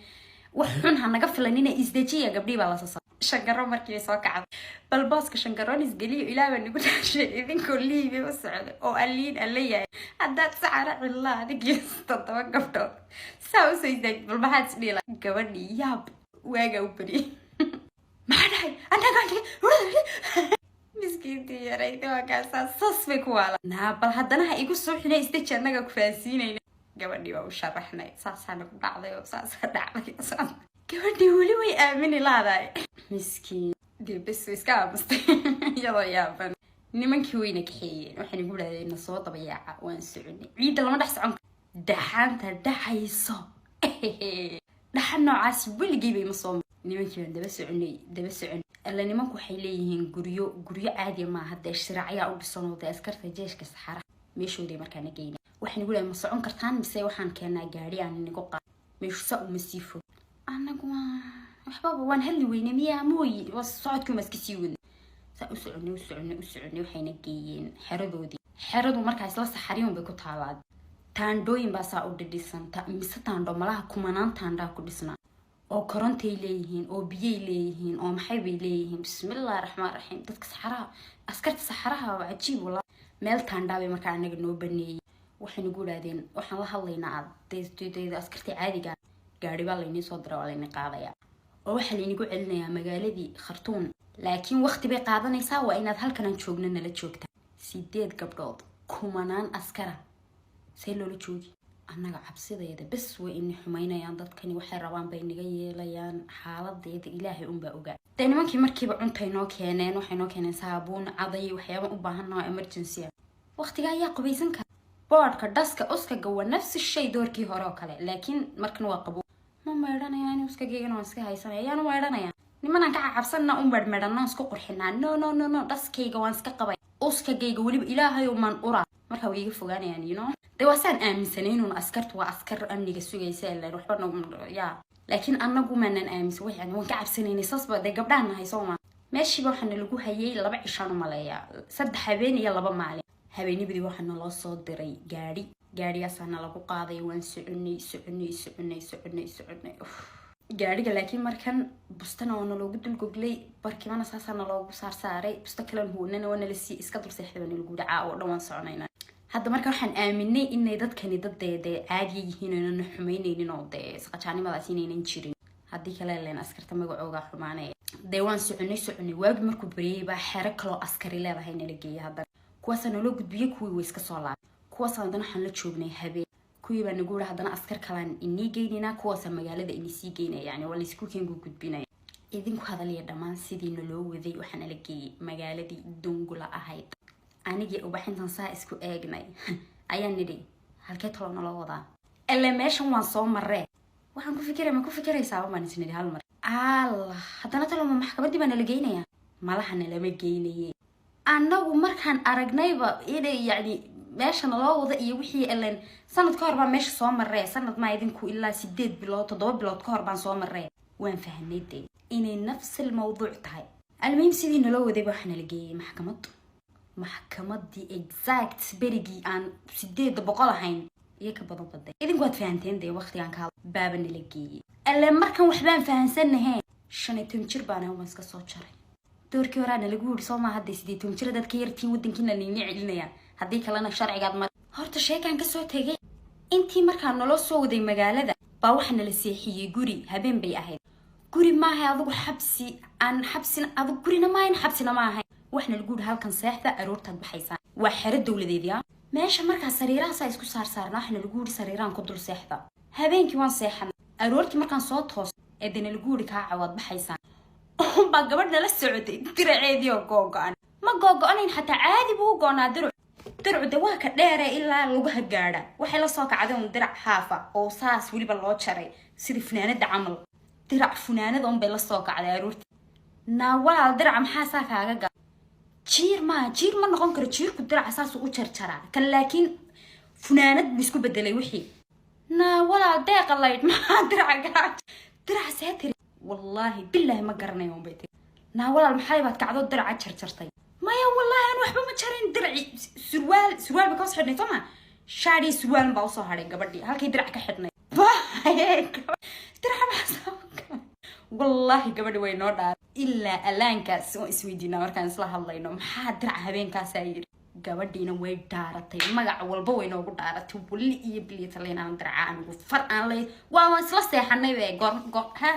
wax xun ha naga filanina, isdejiya. Gabdhihii baa la sasa. Shankaro markii soo kacday, bal booska shankaroon isgeliyo. Ilaah baa nagu dhaashay, idinkoo Liibiya u socda oo aliin alla yahay, haddaad sacara cillaa adigii toddoba gabdhood saa usoo istaagtid, bal maxaad isdhiila? Gabadhii yaab waagaa u bariyay. Maxaa dhahay? Annaga miskiintii yarayda waa kaasaa sas bay ku waala naa. Bal haddana ha igu soo xinay, isdeji, annaga ku fahansiinayna. Gabadhii waa u sharaxnay, saasaa nagu dhacday oo saasaa dhacday. Gabadhii weli way aamini laadahay, miskiin. Dee bes way iska aamustay iyadoo yaaban. Nimankii wayna kaxeeyeen, waxay nagu idhahdeen na soo dabayaaca. Waan soconay, ciidda lama dhex socon, dhaxanta dhaxayso, dhaxan noocaasi weligay ma soo. Nimankii baan daba soconay, daba soconay. Alla, nimanku waxay leeyihiin guryo, guryo caadiya maaha dee, shiraacyaa u dhisan oo dee askarta jeeshka saxara meeshooday markaana geyna. Waxay nagu leeyahay, ma socon kartaan mise waxaan keenaa gaadhi aan inagu qaad? Meeshu saa uma sii fog. Annagu waxbaba waan hadli weyne miyaa mooyi, socodkii uma iska sii wadnay. Saa u soconay, u soconay, u soconay, waxayna geeyeen xeradoodii. Xeradu markaa isla saxariyun bay ku taalaa. Taandhooyin baa saa u dhidhisan, mise taandho malaha kumanaan taandhaa ku dhisnaa. Oo korontay leeyihiin, oo biyay leeyihiin, oo maxay bay leeyihiin. Bismillahi raxmaan raxiim. Dadka saxaraha, askarta saxaraha waa cajiib walaa. Meel taandhaa bay markaa anaga noo baneeyey. Waxay nagu idhahdeen, waxaan la hadlaynaa adeeda askarta caadiga, gaari baa laynii soo diray, waa layni qaadaya oo waxaa laynigu celinayaa magaaladii Khartuun, laakiin waqti bay qaadanaysaa, waa inaad halkanaan joogno nala joogta. Sideed gabdhood, kumanaan askara, see loola joogi? Annaga cabsideeda bes way ini xumaynayaan dadkani, waxay rabaan bay naga yeelayaan, xaaladeeda Ilaahay unbaa ogaa. Dee nimankii markiiba cuntay noo keeneen, waxay noo keeneen saabuun, caday, waxyaaba u baahanoo emergency ah. Waqtiga ayaa qubaysan kara, boodhka, dhaska, uskaga waa nafsi shay doorkii hore oo kale, laakiin markan waa qabo. Ma maydhanaya ani, uskageygana waan iska haysanaya, ayaanu maydhanaya. Nimanaan ka cacabsanna u medhmedhanna, isku qurxinaa. No, no, no, no, dhaskayga waan iska qabay, uskagayga weliba Ilaahay maan ura. Markaa way iga fogaanayaan. Dee waa saan aaminsanaynuun, askartu waa askar amniga sugaysa ilan, waxba nagu ya, laakiin anagu maanan aaminsan wax, yani waan ka cabsanaynay saasba. Dee gabdhahan nahay, soo ma? Meeshiiba waxaana lagu hayay 2 cishaan umaleeyaa, 3 habeen iyo 2 maalin. Habeenibadii waxaa naloo soo diray gaadhi, gaadhigaasaana lagu qaaday. Waan soconay, soconay, soconay, soconay, soconay gaadhiga, laakiin markan bustana waa naloogu dulgoglay, barkimana saasaa naloogu saarsaaray, busto kalen huwanana waa nala sii, iska dul seexday baa nalagu dhacaa oo dhan. Waan soconayna hadda. Marka waxaan aaminay inay dadkani dad dee caadiya yihiin oo inana xumaynaynin, oo dee saqajaanimadaas inaynan jirin. Haddii kale leen askarta magacooga xumaanaya. Dee waan soconay, soconay, waagi markuu baryayay baa xero kaloo askari leedahay nala geeyay. Haddana kuwaasaa naloo gudbiyey, kuwii way iska soo laabay. Kuwaas haddana waxaan la joognay habeen. Kuwii baa nagu yiri, haddana askar kalaan inii geynaynaa, kuwaasaa magaalada inii sii geynaya, yani waa laysku keengu gudbinaya. Idinku hadalaya dhammaan sidii naloo waday, waxaa nala geeyey magaaladii Dongula ahayd. Anigii Ubaxintan saa isku eegnay ayaan nidhi, halkee taloo naloo wadaa? Ele meeshan waan soo maree, waxaan ku fikiray, ma ku fikiraysaa? Baan isnidhi hal mar, Allah, haddana taloma maxkamaddii baa nala geynaya? Malaha nalama geynaye. Annagu markaan aragnayba inay yacni meesha naloo wada iyo wixii, elen sanad ka hor baan meesha soo maree, sanad maa idinku, ilaa 8 bilood, 7 bilood ka hor baan soo maree, waan fahnay dee inay nafsil mawduuc tahay. Almuhim, sidii naloo wadayba waxaa nala geeyey maxkamad. Maxkamadii exact berigii aan 800 ahayn iyo ka badan baday, idinku waad fahanteen dee waqtigaan ka baaba nala geeyey. Alle, markan waxbaan fahansanahe, 15 jir baan waan iska soo jaray. Doorkii horaa nalagu yiri, soo maa? Hadday 18 jir dad ka yartiin, wadankiina layni celinaya, haddii kalena sharcigaad mar. Horta sheekaan kasoo tegay, intii markaa naloo soo waday magaalada baa waxaa nala seexiyey guri. Habeen bay ahayd. Guri maahay adigu, xabsi aan xabsina, adigu gurina maahayn, xabsina ma ahayn. Waxna lagu yidhi, halkan seexda, aroortaad baxaysaan. Waa xero dowladeed ya. Meesha markaa sariirahaasaa isku saarsaarna, waxna lagu yidhi, sariirahan ku dul seexda. Habeenkii waan seexanay. Aroortii markaan soo toos ee dena lagu yidhi, kaa cawaad baxaysaan, baa gabadh nala socotay diraceedii oo googo-an. Ma googo-anayn xataa, caadi buu u goonaa dirac. Diracu de waa ka dheere ilaa lugaha gaadha. Waxay la soo kacday un dirac haafa oo saas weliba loo jaray sidii funaanada camal, dirac funaanada un bay la soo kacday aroortii. Naa walaal, diraca maxaa saa kaaga gal? Jiir maa, jiir ma noqon karo. Jiirku diraca saasuu u jarjaraa kan, laakiin funaanad buu isku bedelay wixii. Naa walaal, deeqa laydh, maxaa diraca gaa diraca see tiri? Wallaahi bilaahi ma garanayo un bay tiri. Naa walaal, maxay baad kacdo diraca jarjartay? Maya, wallaahi aan waxba ma jarin diraci. Surwaal, surwaal bay kasoo xidhnay, soo ma? Shaadhii surwaal baa usoo hadhay gabadhii halkay dirac ka xidhnay. Diraca maxaa? Wallaahi gabadhi way noo dhaar. Ilaa alaankaas waan isweydiinaa markaan isla hadlayno, maxaa diraca habeenkaasaa yidhi? Gabadhiina way dhaaratay, magac walba way noogu dhaaratay, wali iyo biliya talaynaan diraca anigu far aan lay. Waa isla seexanay be. Goor goor ha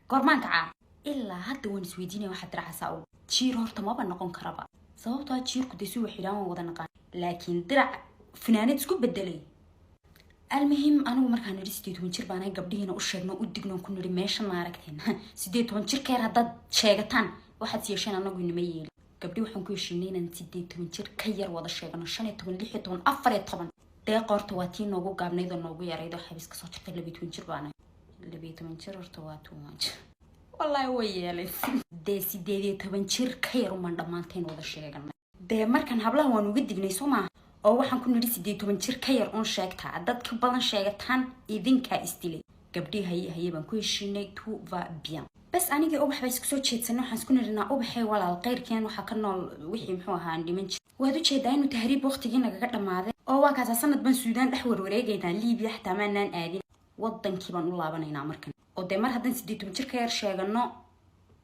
goormaan kacaa? Ilaa hadda waan isweydiinaya waxa diracaasaa ugu. Jiir horta maba noqon karaba, sababtoo ah jiirku dee si xidhaan waan wada naqaan, laakiin dirac funaanad isku bedelay. Almuhim, anigu markaan nidhi 18 jir baanahay, gabdhihiina u sheegno, u digno, ku nidhi, meesha ma aragteen, 18 jir ka yar haddaad sheegataan, waxaad yeesheen anagu inama yeeli. Gabdhi waxaan ku heshiinay inaan 18 jir ka yar wada sheegano, 15, 16, 14. Dee qoorta waa tii noogu gaabnayd oo noogu yarayd oo xabiis kasoo jirtay. 12 jir baanahay, 12 jir horta waa too much, wallaahi way yeelay. Dee 18 jir ka yar umaan dhammaanteen wada sheeganay. Dee markan hablaha waan uga dignay, soo maaha? Oo waxaan ku nidhi, 18 jir ka yar uun sheegtaa, dad ka badan sheegataan idinkaa isdilay. Gabdhii haye haye baan ku heshiinay, tout va bien. Bas, anigii Ubax baa isku soo jeedsanay. Waxaan isku nidhinaa, Ubaxee walaal, qayrkeen waxaa ka nool wixii muxuu ahaa aan dhiman jir. Waad ujeedaa inuu tahriib waqtigii nagaga dhammaaday, oo waa kaasaa sanad baan Suudaan dhex warwareegaynaa, Liibiya xataa maanaan aadin. Wadankii baan u laabanaynaa markan, oo dee mar haddaan 18 jir ka yar sheegano,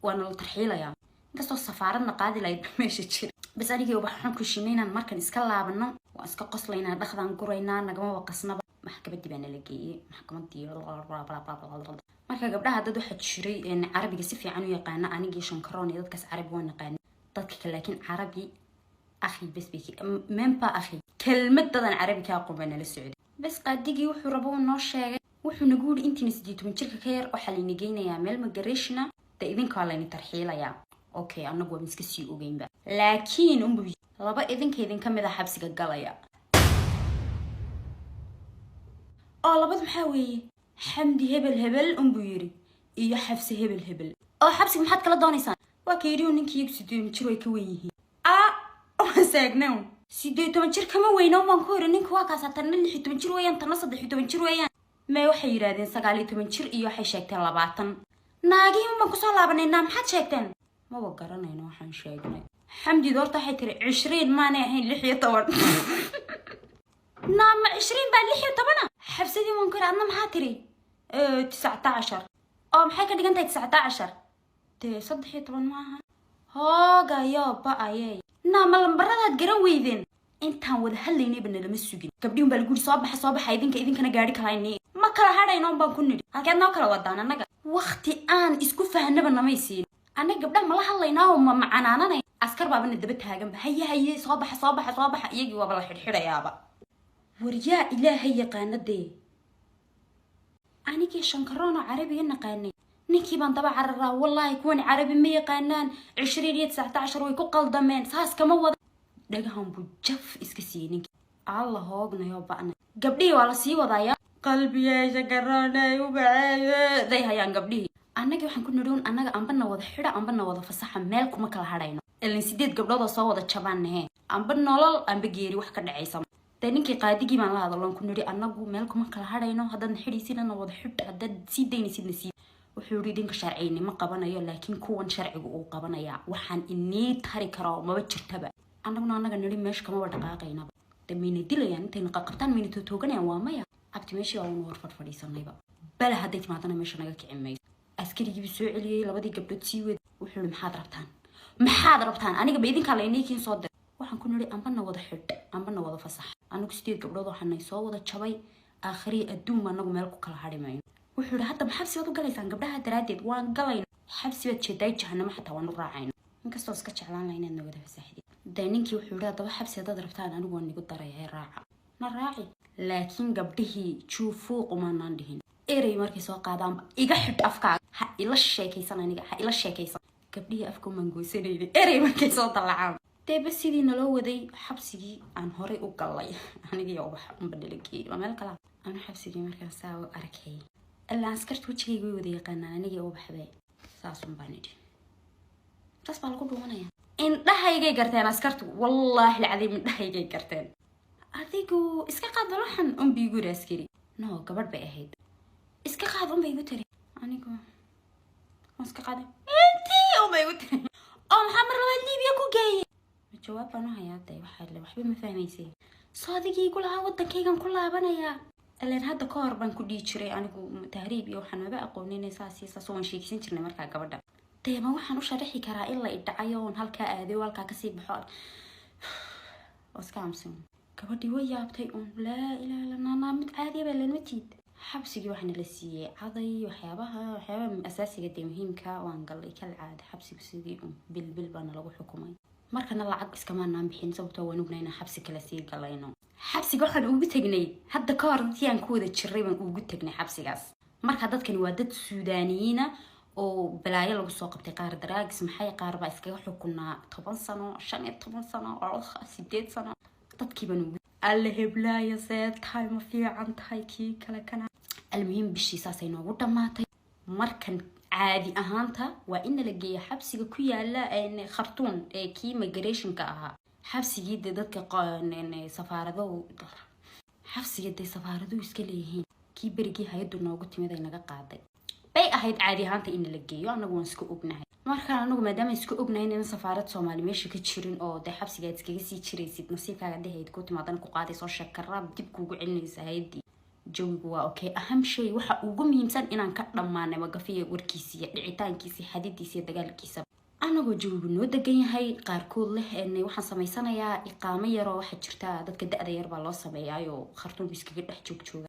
waana la tarxiilayaa, inkastoo safaaradna qaadi lahayd meesha jira. Bas anigii waxaan ku heshiinay inaan markan iska laabano. Waan iska qoslaynaa, dhaqdaan guraynaa, nagama waqasnaba. Maxkamadii baa nala geeyey, maxkamadii. Marka gabdhaha dad waxaa jiray Carabiga si fiican u yaqaana. Anigii Shankaroon iyo dadkaas Carabi waa naqaana, dadka kale laakiin Carabi akhi bas bay mempa akhi kelmad dadan Carabi kaa aqoon baa nala socday. Bas qaadigii wuxuu rabo uu noo sheegay. Wuxuu nagu yidhi, intiina 18 jirka ka yar waxaa layna geynayaa meel migration, dee idinkaa layna tarxiilayaa. Okay, annagu waan iska sii ogeynba, laakiin unbu laba idinka idinka mid a xabsiga galaya. Oo labad maxaa weeye? Xamdi hebel hebel unbuu yidhi iyo Xabsi hebel hebel. Oo xabsiga maxaad kala doonaysaan? Waa ka yidhi ninkii, iyagu 18 jir way ka wen yihiin. A waan saagnawn, 18 jir kama weyno baan ku yidhi ninka. Waa kaasaa, tanna 16 jir weeyaan, tanna 13 jir weeyaan. Mee, waxay yidhaahdeen 19 jir iyo waxay sheegteen 20. Naagihii un baan kusoo laabanay. Naa, maxaad sheegteen? Maba garanayno waxaan sheegnay. Xamdid horta waxay tiri 20 maanay ahayn, 16. Naama 20 baa 16a? Xabsadii waan ku yidhi, adna maxaa tiri? 19. Oo maxay ka dhigan tahay 19? Dee 13 maaha. Hoogayo ba-ayey, naama lambaradaad garan weydeen. Intaan wada hadlaynayba nalama sugin. Gabdhihin baa lagu yidhi, soo baxa, soo baxa idinka, idinkana gaari kalayni. Ma kala hadhayno baan ku nidhi. Halkeed noo kala wadaan? Annaga wakti aan isku fahnaba namay siin. Annaga gabdhaha mala hadlaynaa oo ma macanaananay? Askar baabana daba taaganba. Haye haye, soo baxa, soo baxa, soo baxa. Iyagii waaba la xidhxidhayaaba. Waryaa, Ilaahay yaqaana dee. Anigii Shankaroon oo Carabiga naqaanay, ninkii baan daba cararaa. Wallaahi kuwani Carabi ma yaqaanaan, 20 iyo 19 way ku qaldameen, saas kama wada. Dhagahan buu jaf iska siiyey ninkii. Alla hoognayo ba'na. Gabdhihii waa la sii wadayaa. Qalbiyey Shankaroonay ubaceeye day hayaan gabdhihii. Annagii waxaan ku nidhi, annaga ambana wada xidha, ambana wada fasaxa, meel kuma kala hadhayno. Ilin sideed gabdhood oo soo wada jabaan nahe, amba nolol amba geeri wax ka dhacaysa. Dee ninkii qaadigii baan la hadaloon ku nidhi, annagu meel kuma kala hadhayno, haddaadna xidhaysidna wada xidh, haddaad sii daynaysidna sii. Wuxuu yidhi, idinka sharciyni ma qabanayo, laakiin kuwan sharcigu uu qabanayaa. Waxaan inii tari karaa maba jirtaba. Annaguna annaga nidhi, meesha kamaba dhaqaaqaynaba. De mayna dilayaan intayna qaqabtaan? Mayna tootooganayaan? Waa maya. Abti, meeshii waa unu hor fadhfadhiisanayba. Bala hadday timaadana meesha naga kici mayso. Askarigiibu soo celiyey, labadii gabdhood sii wed. Wuxuu yihi, maxaad rabtaan? Maxaad rabtaan? Aniga ba idinkaa laynii soo diray. Waxaan ku nidhi, ambana wada xidh, ambana wada fasax. Anigu sideed gabdhood waxaanay soo wada jabay, aakhiriya adduun anagu meel ku kala hadhi mayno. Wuxuu yihi, hadda ma xabsi baad u galaysaan gabdhaha daraaddeed? Waan galayna xabsi baad jeedaay, jahanamo xataa waan u raacayna, inkastoo iska jeclaan laha inaad na wada fasaxdid. Dee ninkii wuxuu yihi, haddaba xabsi haddaad rabtaan, anigu waan nigu daraya ee raaca, na raaci. Laakiin gabdhihii juufuuq umaanaan dhihin. Erey markay soo qaadaanba, iga xidh afkaaga, ha ila sheekaysan, aniga ha ila sheekaysan. Gabdhihii afka umaan goosanayna erey markay soo dallacaan. Deeba sidii naloo waday xabsigii aan horay u galay, anigii Ubax unba nala geeyey, waa meel kala. Anu xabsigii markaan saa u arkay, ilaa askarta wejigayga way wada yaqaanaan, anigii Ubaxbe saasun baan idhi. Saas baa lagu dhuumanaya. Indhahaygay garteen askartu, wallaahi alcadiim, indhahaygay garteen. Adigu iska qaad baloxan unba igu yiri askari. No, gabadh bay ahayd. Iska qaad unba igu tiri. Anigu waan iska qaaday. Intii unba igu tiri, oo maxaa mar labaad Liibiya ku geeyey? Ma jawaab baan u hayaa? Dee waxaa le waxba ma fahmaysay. Soo adigii igu lahaa waddankaygan ku laabanayaa. Ileen hadda ka hor baan ku dhihi jiray anigu tahriib iyo waxaan maba aqoonin, saas iyo saas waan sheegsan jirnay. Markaa gabadha dee ma waxaan u sharaxi karaa in la idhacayo oon halkaa aaday oo halkaa kasii baxo? Oo iska aamusan. Gabadhii way yaabtay uun. Laa ilaaha illa naanaa, mid caadiya baa lanma tiid. Xabsigii waxaana la siiyey caday, waxyaabaha asaasiga dee muhiimka. Waan galay kal caada xabsigu, sidii un bilbil baana lagu xukumay. Markana lacag iskamaanaan bixin, sababtoo waan ognay inaan xabsi kale sii galayno. Xabsiga waxaan ugu tegnay hadda ka hor dadkii aan ku wada jiray baan ugu tegnay xabsigaas. Marka dadkani waa dad Suudaaniyiina oo balaayo lagu soo qabtay, qaar drugs maxay, qaar baa iskaga xukunaa 10 sano, 15 sano, 8 sano. Dadkii baan ugu alle, heblaaya see tahay? Ma fiican tahay? Kii kale kana. Almuhiim, bishii saasay noogu dhammaatay. Markan caadi ahaanta waa in nala geeya xabsiga ku yaala Khartuun ee kii migrationka ahaa, xabsigii dee dadka safaaraduhu, xabsiga dee safaaraduhu iska leeyihiin, kii berigii hay-addu noogu timid ay naga qaaday bay ahayd caadi ahaanta in nala geeyo. Anagu waan iska ognahay. Markaan anagu maadaama iska ognahay in safaarad Soomaali meesha ka jirin, oo dee xabsiga aad iskaga sii jiraysid, nasiibkaaga dhehayd ku timaadana ku qaadayso, shakaraab dib kuugu celinaysa hay-addii. Jawigu waa okay. Aham shay, waxa ugu muhiimsan inaan ka dhammaanay magafiya warkiisa iyo dhicitaankiisa, xadidiisa iyo dagaalkiisa. Anagoo jawigu noo degan yahay, qaarkood leh waxaan samaysanayaa iqaamo yaroo waxaa jirta dadka da-da yar baa loo sameeyaayo, Khartuum iskaga dhex joogjooga.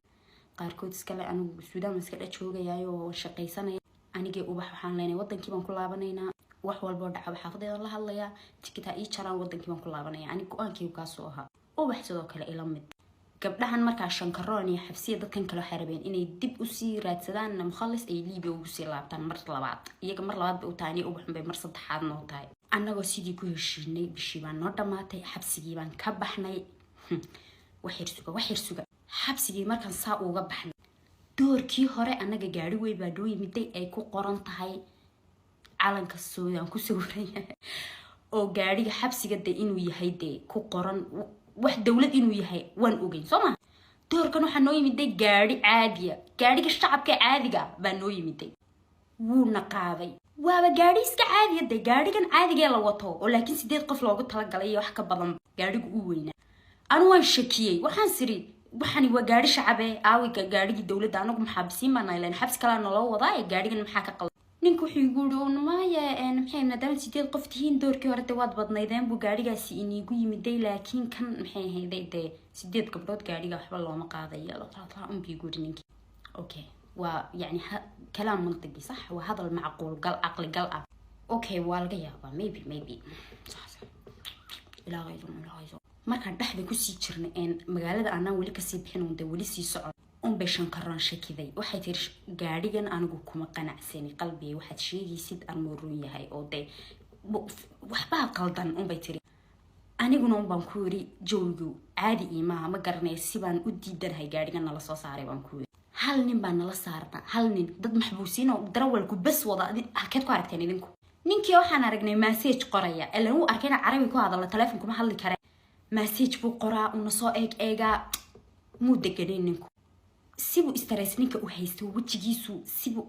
Qaarkood iskale, anigu Suudaan baan iska dhex joogayaayo, shaqaysanaya. Anigii Ubax waxaan leenahay, wadankii baan ku laabanaynaa. Wax walboo dhacaba xaafadeeda la hadlayaa, tikitaa ii jaraan, wadankii baan ku laabanaya. Anig go-aankaygu kaasuu ahaa. Ubax sidoo kale ila mid. Gabdhahan markaa Shankaroon iyo Xabsiya, dadkan kale waxay rabeen inay dib usii raadsadaan mukhalis, ay Liibiya ugu sii laabtaan mar labaad. Iyaga mar labaad bay u tahay, aniga Ubaxun bay mar saddexaad noo tahay. Annagoo sidii ku heshiinay, bishii baan noo dhammaatay, xabsigii baan ka baxnay. Wax yar suga, wax yar suga. Xabsigii markaan saa uga baxnay, doorkii hore annaga gaari wey baa noo yimiday ay ku qoran tahay calanka Suudaan ku sawiran yahay, oo gaadhiga xabsiga de inuu yahay dee ku qoran, wax dowlad inuu yahay waan ogeyn, soo ma? Doorkan waxaa noo yimiday gaadhi caadiya, gaadhiga shacabka caadiga baa noo yimiday. Wuuna qaaday. Waaba gaadhi iska caadiya dee, gaadhigan caadigee la wato, oo laakiin sideed qof loogu talagalay iyo wax ka badan. Gaadhigu uu weynaa. Anu waan shakiyey, waxaan siri, waxani waa gaadhi shacabe, aawi gaadhigii dowladda? Anagu maxaabisiin baan nahay, xabsi kalaa naloo wadaa, ee gaadhigan maxaa ka qaldan? Ninka wuxuu igu yiri un, maya, maxay, maadaama sideed qof tihiin, doorkii hore dee waad badnaydeen buu gaadhigaasi iniigu yimiday, laakiin kan maxay ahayday dee, sideed gabdhood gaadhiga waxba looma qaadayo unbuu igu yiri ninkii. Okay, waa yani kalaam mantiqi, sax, waa hadal macquul gal, caqli gal ah. Okay, waa laga yaabaa, maybe, maybe, sax sax. Ilaa markaan dhexda kusii jirnay een magaalada aanaan weli kasii bixin, un dee weli sii socon, unbay Shankaroon shakiday. Waxay tiri, gaadhigan anigu kuma qanacsani, qalbigay waxaad sheegaysid anuu run yahay oo dee waxbaa qaldan, unbay tiri. Aniguna unbaan ku yiri, jawigu caadi iimaha, ma garanaya sibaan u diidanahay gaadhigan nala soo saaray, baan ku yiri. Hal nin baa nala saarna, hal nin, dad maxbuusiin oo darawalku bes wada halkeed ku aragteen idinku? Ninkii waxaan aragnay message qoraya. Ilan wuu arkay inaan Carabi ku hadalla, telefoon kuma hadli kare. Message buu qoraa, una soo eeg eegaa. Muu deganayn ninku, sibuu stress ninka u haysto, wejigiisu sibuu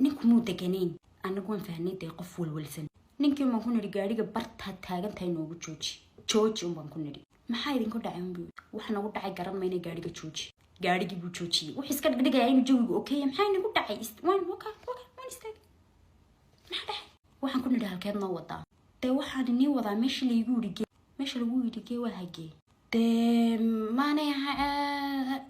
ninku muu deganayn. Anagu waan fahnay dee, qof walwalsan. Ninkii baan ku nidhi, gaadhiga bartaad taagan tahay noogu jooji, jooji un baan ku nidhi. Maxaa idinku dhacay, unbuu. Wax nagu dhacay garan mayna, gaadhiga jooji. Gaadhigii buu joojiyey. Wuxuu iska dhigdhigayaa inuu jawigu okay. Maxaa inagu dhacay? Waan waka waka, waan istaagay. Maxaa dhacay? Waxaan ku nidhi, halkeed noo wadaa? Dee waxaan inii wadaa meeshii laygu yidhi gee. Meesha lagu yidhi gee waa hagee? Dee maanay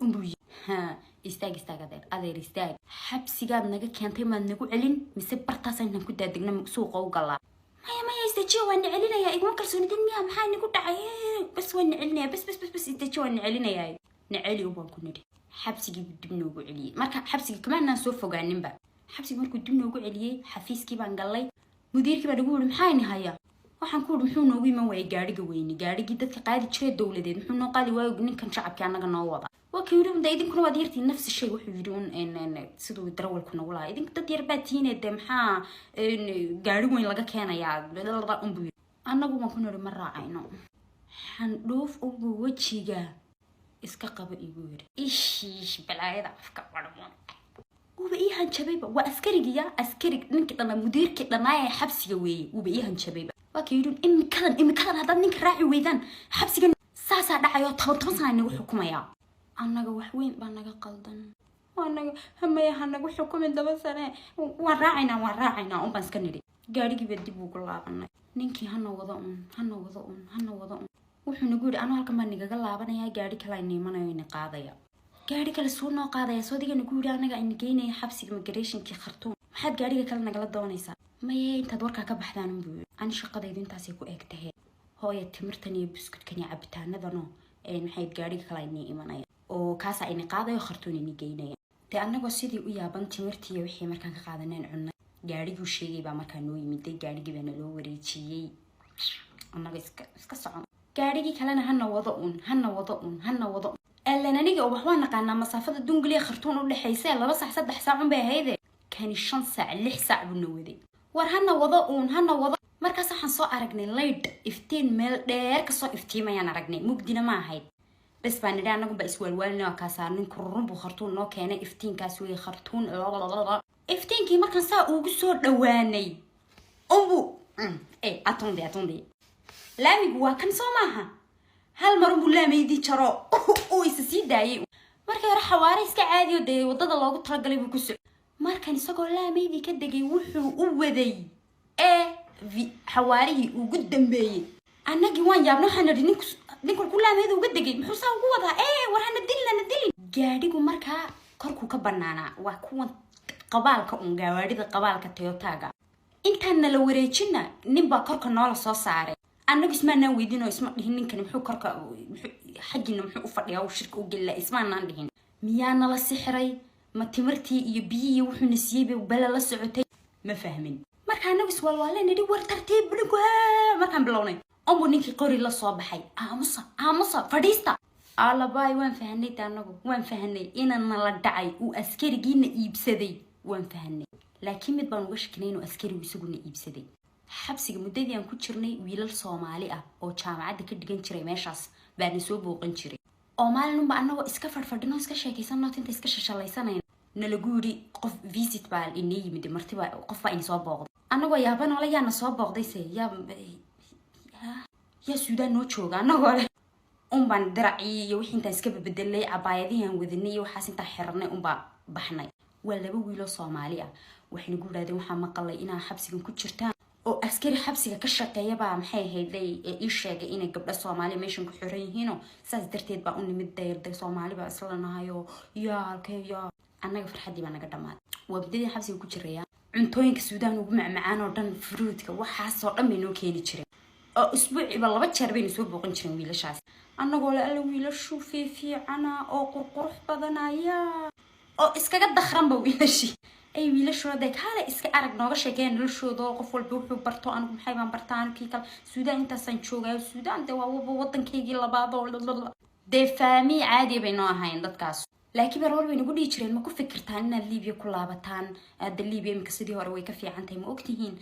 unbuu yii. Ha, istaag, istaag adeer, adeer istaag. Xabsigaad naga keentay maad nagu celin mise bartaas intaan ku daadegna suuqa u galaa? Maya, maya, istajiyo, waan na celinayaa. Iguma kalsoonidin miya? Maxaa inagu dhacay? Bas, waan na celinayaa, bas, bas, bas, bas, istajiyo, waan na celinayaa. Na celi un baan ku nidhi. Xabsigii buu dib noogu celiyey. Marka xabsigii kamaanaan soo fogaaninba, xabsigii markuu dib noogu celiyey, xafiiskii baan gallay. Mudiirkii baa nagu yiri, maxaa ini haya? Waxaan ku uri, muxuu noogu iman waayey gaadhiga weyni, gaadhigii dadka qaadi jiray dowladeed? Muxuu noo qaadi waayo ninkan shacabkii annaga noo wada? Waa kii yidhi, de idinkuna waad yartiin. Nafsi shay wuxuu yidhi un siduu darawalku nagu lahaa, idinku dad yar baa tihiine, dee maxaa gaadhi weyn laga keenayaa, unbuu yidhi. Annagu baan ku nidhi, ma raacayno. Xandhuuf unbuu wejiga iska qaba igu yidhi. Ishiish, balaayada afka qarmoon, wuuba ii hanjabayba. Waa askarigiya, askari ninkii dhanaa, mudiirkii dhanaaya xabsiga weeye, wuuba ii hanjabayba. Waa ka yidhi, imikadan, imikadan haddaad ninka raaci weydaan, xabsigan saasaa dhacayo, 10 10 sana inagu xukumayaa. Annaga wax weyn baa naga qaldan. Anaga hamaya, ha nagu xukumin 10 sane, waan raacaynaa, waan raacaynaa un baan iska nidhi. Gaadhigii baa dib ugu laabanay. Ninkii hana wado un, hana wado un, hana wado un. Wuxuu nagu yidhi, anuu halkan baan nigaga laabanayaa, gaadhi kale ayna imanayo, ina qaadaya. Gaadhi kale suu noo qaadaya? Soo diga nagu yidhi anaga ayna geynaya xabsiga migrationkii Khartuum. Maxaad gaadhiga kale nagala doonaysaa? Maye, intaad warkaa ka baxdaan, unbuu yidhi, ani shaqadaydu intaasay ku eg tahay. Hooya, timirtan iyo buskudkan iyo cabitaanadano, maxayd, gaadhiga kale aynii imanaya oo kaasaa ina qaadayo, Khartuun ini geynaya. Dee annagoo sidii u yaaban, timirtiiyo wixii markaan ka qaadaneen cunnay, gaadhiguu sheegay baa markaa noo yimiday. Gaadhigii baa naloo wareejiyey. Annaga iska socon, gaadhigii kalena hana wado un, hana wado un, hana wado un. Alan aniga oo wax waan naqaanaa masaafada Dunguliya Khartuun u dhexaysa, 2 saac, 3 saac un bay ahayde. Kani 5 saac, 6 saac buu na waday. War hana wado uun, hana wado. Markaas waxaan soo aragnay laydh iftiin meel dheer kasoo iftiimayaan aragnay. Mugdina ma ahayd. Bes baan nidhi, anagu baa iswaalwaalina, waa kaasaa nin kururun buu Khartuun noo keenay, iftiinkaas wey Khartuun. Iftiinkii markaan saa ugu soo dhawaanay unbu attendez, attendez, laamigu waa kan, soo maaha? Hal mar unbuu laamaydii jaro, uu isa sii daayay. Markii hore xawaare iska caadiyo dee waddada loogu talagalay buu ku socday. Markan isagoo laameydii ka degay, wuxuu u waday e xawaarihii ugu dambeeyey. Annagii waan yaabna, waxaan nidhi, "Ninku ku laameeda uga degay, muxuu saa ugu wadaa? Ee war, hana dilin, hana dilin." Gaadhigu markaa korkuu ka banaanaa, waa kuwan qabaalka un, gawaadhida qabaalka Toyotaga. Intaan nala wareejina, ninbaa korka noola soo saaray. Annagu ismaanaan weydin oo isma dhihin, "Ninkani muxuu korka xaggiina muxuu u fadhiyaa uu shirka u gelilaa?" Ismaanaan dhihin. Miyaa nala sixiray? Ma timirtii iyo biyihii wuxuuna siiyey bay bala la socotay? Ma fahmin. Marka annagu iswaalwaale nidhi, "War tartiib." Ninku haa markaan bilownay unbuu ninkii qori la soo baxay. "Aamusa, aamusa, fadhiista." Alabaay, waan fahanay de, annagu waan fahanay inaan nala dhacay, uu askarigiina iibsaday, waan fahanay. Laakiin mid baan uga shakinay, inuu askarigu isaguna iibsaday. Xabsiga muddadii aan ku jirnay, wiilal Soomaali ah oo jaamacadda ka dhigan jiray meeshaas baana soo booqan jiray. Oo maalinunba annagoo iska fadhfadhino, iska sheekaysano, tinta iska shashalaysanayna, nalagu yidhi, "Qof visit baa inii yimid, martibaa, qof baa ini soo booqday." Annagoo yaabanole, "Yaana soo booqday? Se yaa Suudaan noo jooga?" Annagoo leh unbaan diracii iyo wixii intaan iska bebedelay, cabaayadihii aan wadanay iyo waxaas intaan xiranay, unbaa baxnay. Waa laba wiiloo Soomaali ah. Waxayna ku yidhahdeen, "Waxaa maqalay inaa xabsigan ku jirtaan, oo askari xabsiga ka shaqeeyabaa, maxay ahayday, ee ii sheegay inay gabdho Soomaaliya meeshan ku xiran yihiinoo saas darteed baa u nimid. Dayarday Soomaali baa isla nahayo." Yaa halkee yaa! Annaga farxaddii baa naga dhamaaday. Waa muddadii xabsiga ku jiraya, cuntooyinka Suudaan ugu macmacaan oo dhan, fruitka, waxaasoo dhan bay noo keeni jireen, oo usbuuciiba 2 jeer bayna soo booqan jireen wiilashaas. Annagoo le, "Alla, wiilashu fiifiicana oo qurqurux badanaya," oo iskaga dakranba wiilashii ay wiilashuna dee kaale iska arag, nooga sheekeeya noloshooda, oo qof walba wuxuu barto. "Anigu maxay baan bartaa? Anigu kii kale Suudaan intaasaan joogaayo, Suudaan dee waa waba waddankaygii labaad." Oo dee faami caadiya bay noo ahayn dadkaas. Laakiin mar bay nagu dhihi jireen, "Ma ku fikirtaan inaad Libiya ku laabataan? Hadda Libiya iminka sidii hore way ka fiican tahay, ma ogtihiin?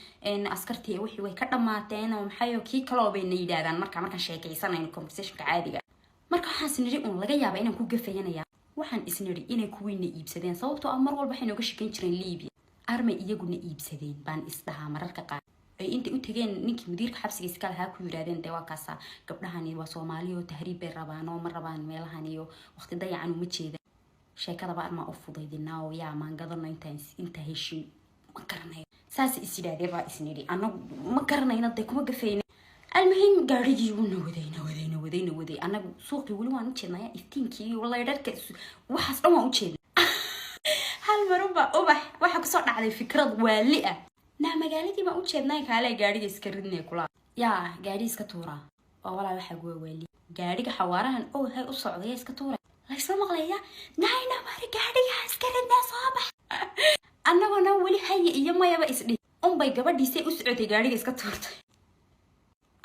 Askartii wixii way ka dhamaateen." Oo maxayo kii kaloo bayna yidhaahdaan markaan sheekaysanayno, conversationka caadiga. Marka waxaas nidhi uun laga yaaba inaan ku gafayanaya. Waxaan isnidhi inay kuwiina iibsadeen, sababtoo ah mar walba waxay nooga sheekayn jireen Libiya. Armay iyaguna iibsadeen baan isdhahaa mararka qaar, ay intay u tageen ninkii mudiirka xabsiga iska lahaa ku yidhahdeen, "Dee waa kaasa, gabdhahani waa Soomaaliya oo tahriib bay rabaan, oo ma rabaan meelahan iyo waqti dayacan uma jeeda. Sheekadaba armaa u fudaydinaa oo yaa maan gadano intaan intaa heshin." Ma garanayo, saas is yidhaahdee baa isnidhi. Anagu ma garanayno dee, kuma gafayna. Almuhim, gaarigii wuuna waday, na waday, na waday, na waday. Anagu suuqii weli waan ujeednaya, iftiinkii iyo laydharka, waxaas dhan waan ujeedna. Hal mar unba Ubax waxaa kusoo dhacday fikrad waali ah. "Naa, magaaladii baan ujeednay, kaale gaariga iska ridnay." Kula yaa gaari iska tuuraa oo walaa waxaa guwa waali. Gaariga xawaarahan oo hay u socdaya iska tuura, laysla maqlaya, "Nayna mari, gaadhiga iska ridnaa, soo bax." Annagona weli haya iyo mayaba isdhi, unbay gabadhiisay u socotay gaadhiga iska tuurtay.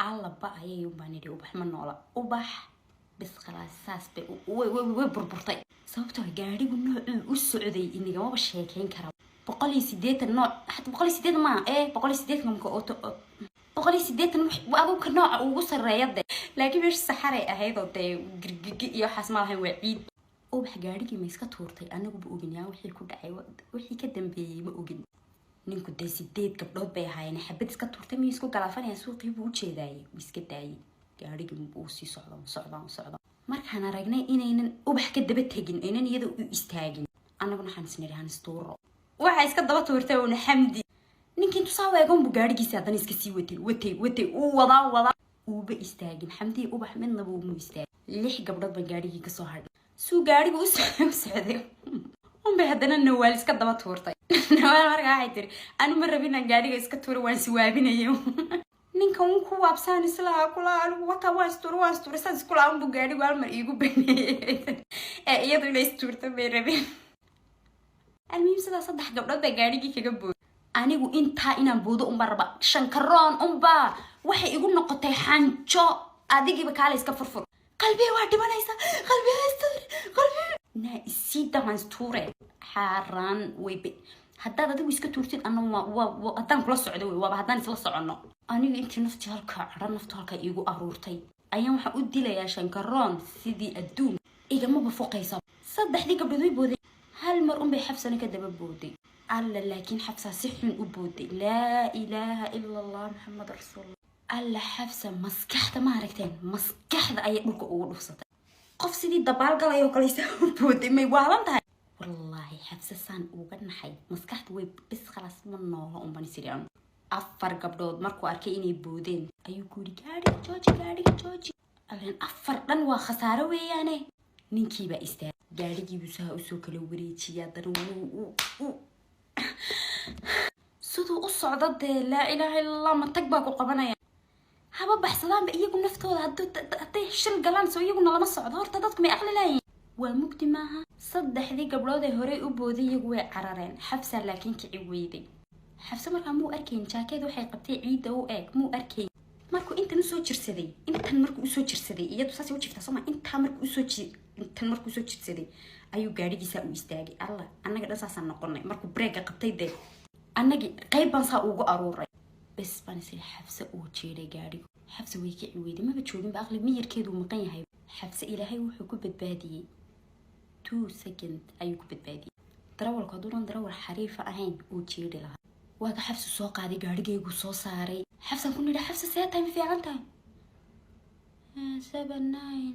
Allaba ayay, unbaan nidhi, "Ubax ma noola, Ubax bis khalaas." Saas bay way burburtay, sababtoo gaadhigu noocuu u socday inigamaba sheekeyn kara. 180 nooc, xataa 180 maa ee 180 mka, 180 aduka nooca ugu sarreeya de. Laakiin meesha saxaray ahayd oo dee girgigi iyo waxaas ma lahayn, waa ciid. Ubax gaadhigii ma iska tuurtay, anaguba ogin yaa wixii ku dhacay, wixii ka dambeeyey ma ogin. Ninku dee 8 gabdhood bay ahaayeen, xabad iska tuurtay miyuu isku galaafanaya? Suuqii buu ujeedaayey, wuu iska daayey gaadhigii, uu sii socda, socda, socda. Markaan aragnay inaynan Ubax ka daba tegin, aynan iyada u istaagin, annaguna waxaan isnidhi, "Hanistuuro." Waxa iska daba tuurtay uuna Xamdi. Ninkii intuu weegon buu gaadhigiisi haddana iska sii watay, watay, watay, uu wadaa, wadaa, uuba istaagin. Xamdii Ubax midnaba umu istaagin. Lix gabdhood baan gaadhigii kasoo hadhay. Suu gaadhigu u socday unbay haddana Nawaal iska daba tuurtay. Nawaal markaa waxay tiri, "Anu ma rabin inaan gaadhiga iska tuuro, waan siwaabinayo." Ninkan un ku waabsaan islaha kula, "Anigu wataa, waan istuura, waan istuuray," saan iskula unbuu gaadhigu hal mar iigu baneeyey, ee iyadu inay istuurta bay rabin. Almuhiim, sidaa saddex gabdhood baa gaadhigii kaga booday. Anigu intaa inaan boodo unbaa raba, shankaroon unbaa waxay igu noqotay xanjo. Adigiiba kaala iska furfur, qalbiga waa dhimanaysa, qalbiga istuur, qalbiga naa isii damaan istuure. Xaaraan weybe haddaad adigu iska tuurtid, ana haddaan kula socdo wey, waaba haddaan isla soconno. Anigu intii naftii halkaa cadho, naftu halkaa iigu aruurtay, ayaan waxaan u dilayaa shankaroon sidii adduun igamaba foqaysa. Saddexdii gabdhood way booday, hal mar unbay Xabsana ka daba booday. Alla, laakiin Xabsaa si xun u booday. Laa ilaaha ila Allah, Maxamed rasuulullah. Alla, Xabsa maskaxda ma aragteen? Maskaxda ayay dhulka ugu dhufsatay. Qof sidii dabaal galayoo kale isaa u booday. May waalan tahay? Wallaahi Xabse saan uga naxay, maskaxda way bis, khalaas, ma noola unban isiri anu. Afar gabdhood markuu arkay inay boodeen ayuu ku yidhi, "Gaadhiga jooji, gaadhiga jooji." Aleen afar dhan waa khasaaro weeyaane. Ninkiibaa istaagay, gaadhigiibuu saha usoo kala wareejiyay. Haddana wuu siduu u socdo dee, laa ilaaha illa Allah, matag baa ku qabanaya. Haba baxsadaanba iyagu naftooda, hadday shil galaan soo iyaguna lama socdo. Horta dadku may aqli laayihin? Waa mugdi maaha. Saddexdii gabdhood ee horey u booday iyagu way carareen. Xafsa laakiin kici weyday. Xafse markaa muu arkayn jaakeed waxay qabtay ciidda u eeg, muu arkayn. Markuu intan usoo jirsaday, intan markuu usoo jirsaday, iyadu saasay u jirtaa sooma, intaa markuu usoo ji intan markuu usoo jirsaday ayuu gaadhigiisaa u istaagay. Allah, annaga dhan saasaan noqonay. Markuu breega qabtay dee annagii qayb baan saa ugu aruuray. Bes baan isiri, Xafse uu jeeday gaadhigu. Xafse way kici weyday, maba jooginba, aqli miyarkeedu maqan yahay. Xafse Ilaahay wuxuu ku badbaadiyey 2 second ayuu ku badbaadiyey. Darawalku hadduunan darawal xariifa ahayn, uu jeedhi lahaa. Waaga Xafse soo qaaday, gaadhigaygu soo saaray. Xafsaan ku nidhi, "Xafse, see tahay? Ma fiican tahay?" 79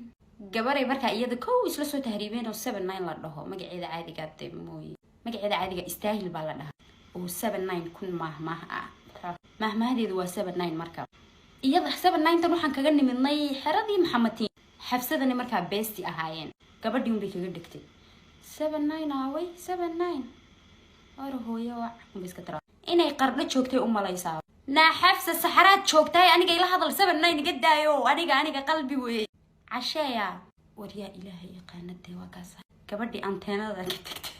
gabaray markaa iyada kow isla soo tahriibeen oo 79 la dhaho. Magaceeda caadiga de mooye, magaceeda caadiga Istaahil baa la dhahaa, oo 79 kun maahmaah ah, maahmaahdeedu waa 79. Markaa iyada 79 tan waxaan kaga nimidnay xeradii Maxamatiin. Xafsadani markaa beesti ahaayeen, gabadhii unbay kaga dhigtay. 79 aaway, 79 ora hooyo unbay iska tara inay Qardho joogtay u malaysaa. Naa Xafsa, saxaraad joogtahay, aniga ila hadal, 79 iga daayo, aniga qalbi weeye. Casheeya, waryaa, Ilaahay yaqaanadee, waa kaas gabadhii anteenada ka tagtay.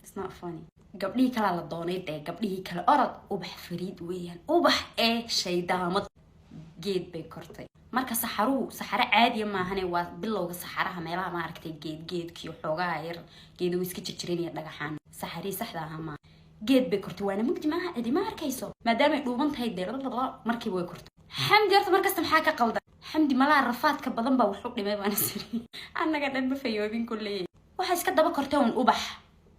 It's not funny. Gabdhihii kalaa la doonay dee, gabdhihii kale orod. Ubax fariid weeyaan, ubax ee shaydaamad geed bay kortay. Marka saxaruhu saxaro caadiya maahane, waa bilowga saxaraha, meelaha maaragtay geed geedkiyo xoogaha yar geeda way iska jirjirinaya, dhagaxaan. Saxarii saxda ahaa maaha. Geed bay kortay, waana mugdi maaha, cidima arkayso maadaamay dhuuban tahay dee. Markiiba way kortay. Xamdi horta markasta maxaa ka qaldan? Xamdi malaha rafaadka badan baa wax u dhimay baan isiri. Annaga dhan ma fayoobin kulley. Waxaa iska daba kortay un ubax.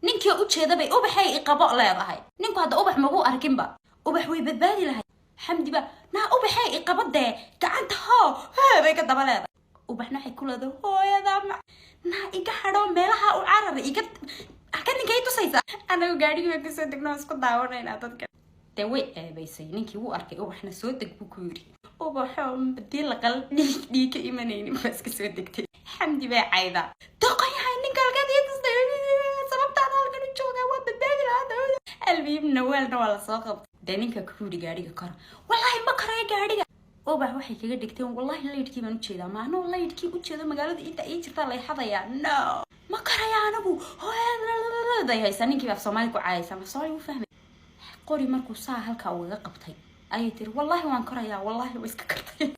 Ninkii u jeeda bay "Ubaxay, iqabo" leedahay. Ninku hadda ubax mabuu arkinba, ubax way badbaadi lahay. Xamdi ba, "Naa ubaxay, iqabo dee, gacanta hoo hee" bay ka daba leedahay. Ubaxna waxay ku leedahay, "Hooyada ma naa, iga hadho, meelaha u carar, iga halka." Ninkay tusaysaa. Anagu gaadhigii baan kasoo degno, isku daawanaynaa dadka dee. Way ceebaysay. Ninkii wuu arkay ubaxna, "Soo deg" buu ku yidhi. Ubaxo hadii laqal dhiig dhiig ka imanaynin baa iska soo degtay. Xamdi bay caydaa, "Doqon yahay, ninka halkaad ii tustay, sababtaada halkan u joogaa, waa badbaadi lahaa." Albiib nawaalna waa lasoo qabtay dee. Ninka ku yidhi, "Gaadhiga kora." "Wallaahi ma koraya gaadhiga." Ubax waxay kaga dhigteen, "Wallaahi laydhkii baan ujeedaa, maanoo laydhkii ujeedo, magaalada inta ii jirtaa lay xadayaa. No, ma karaya anigu." Hooyaday haysaa, ninkii baa af Soomaali ku caayaysaa, af Soomaali u fahmay. Qori markuu saa halkaa ugaga qabtay ayay tiri, "Wallaahi waan korayaa." Wallaahi way iska kortay.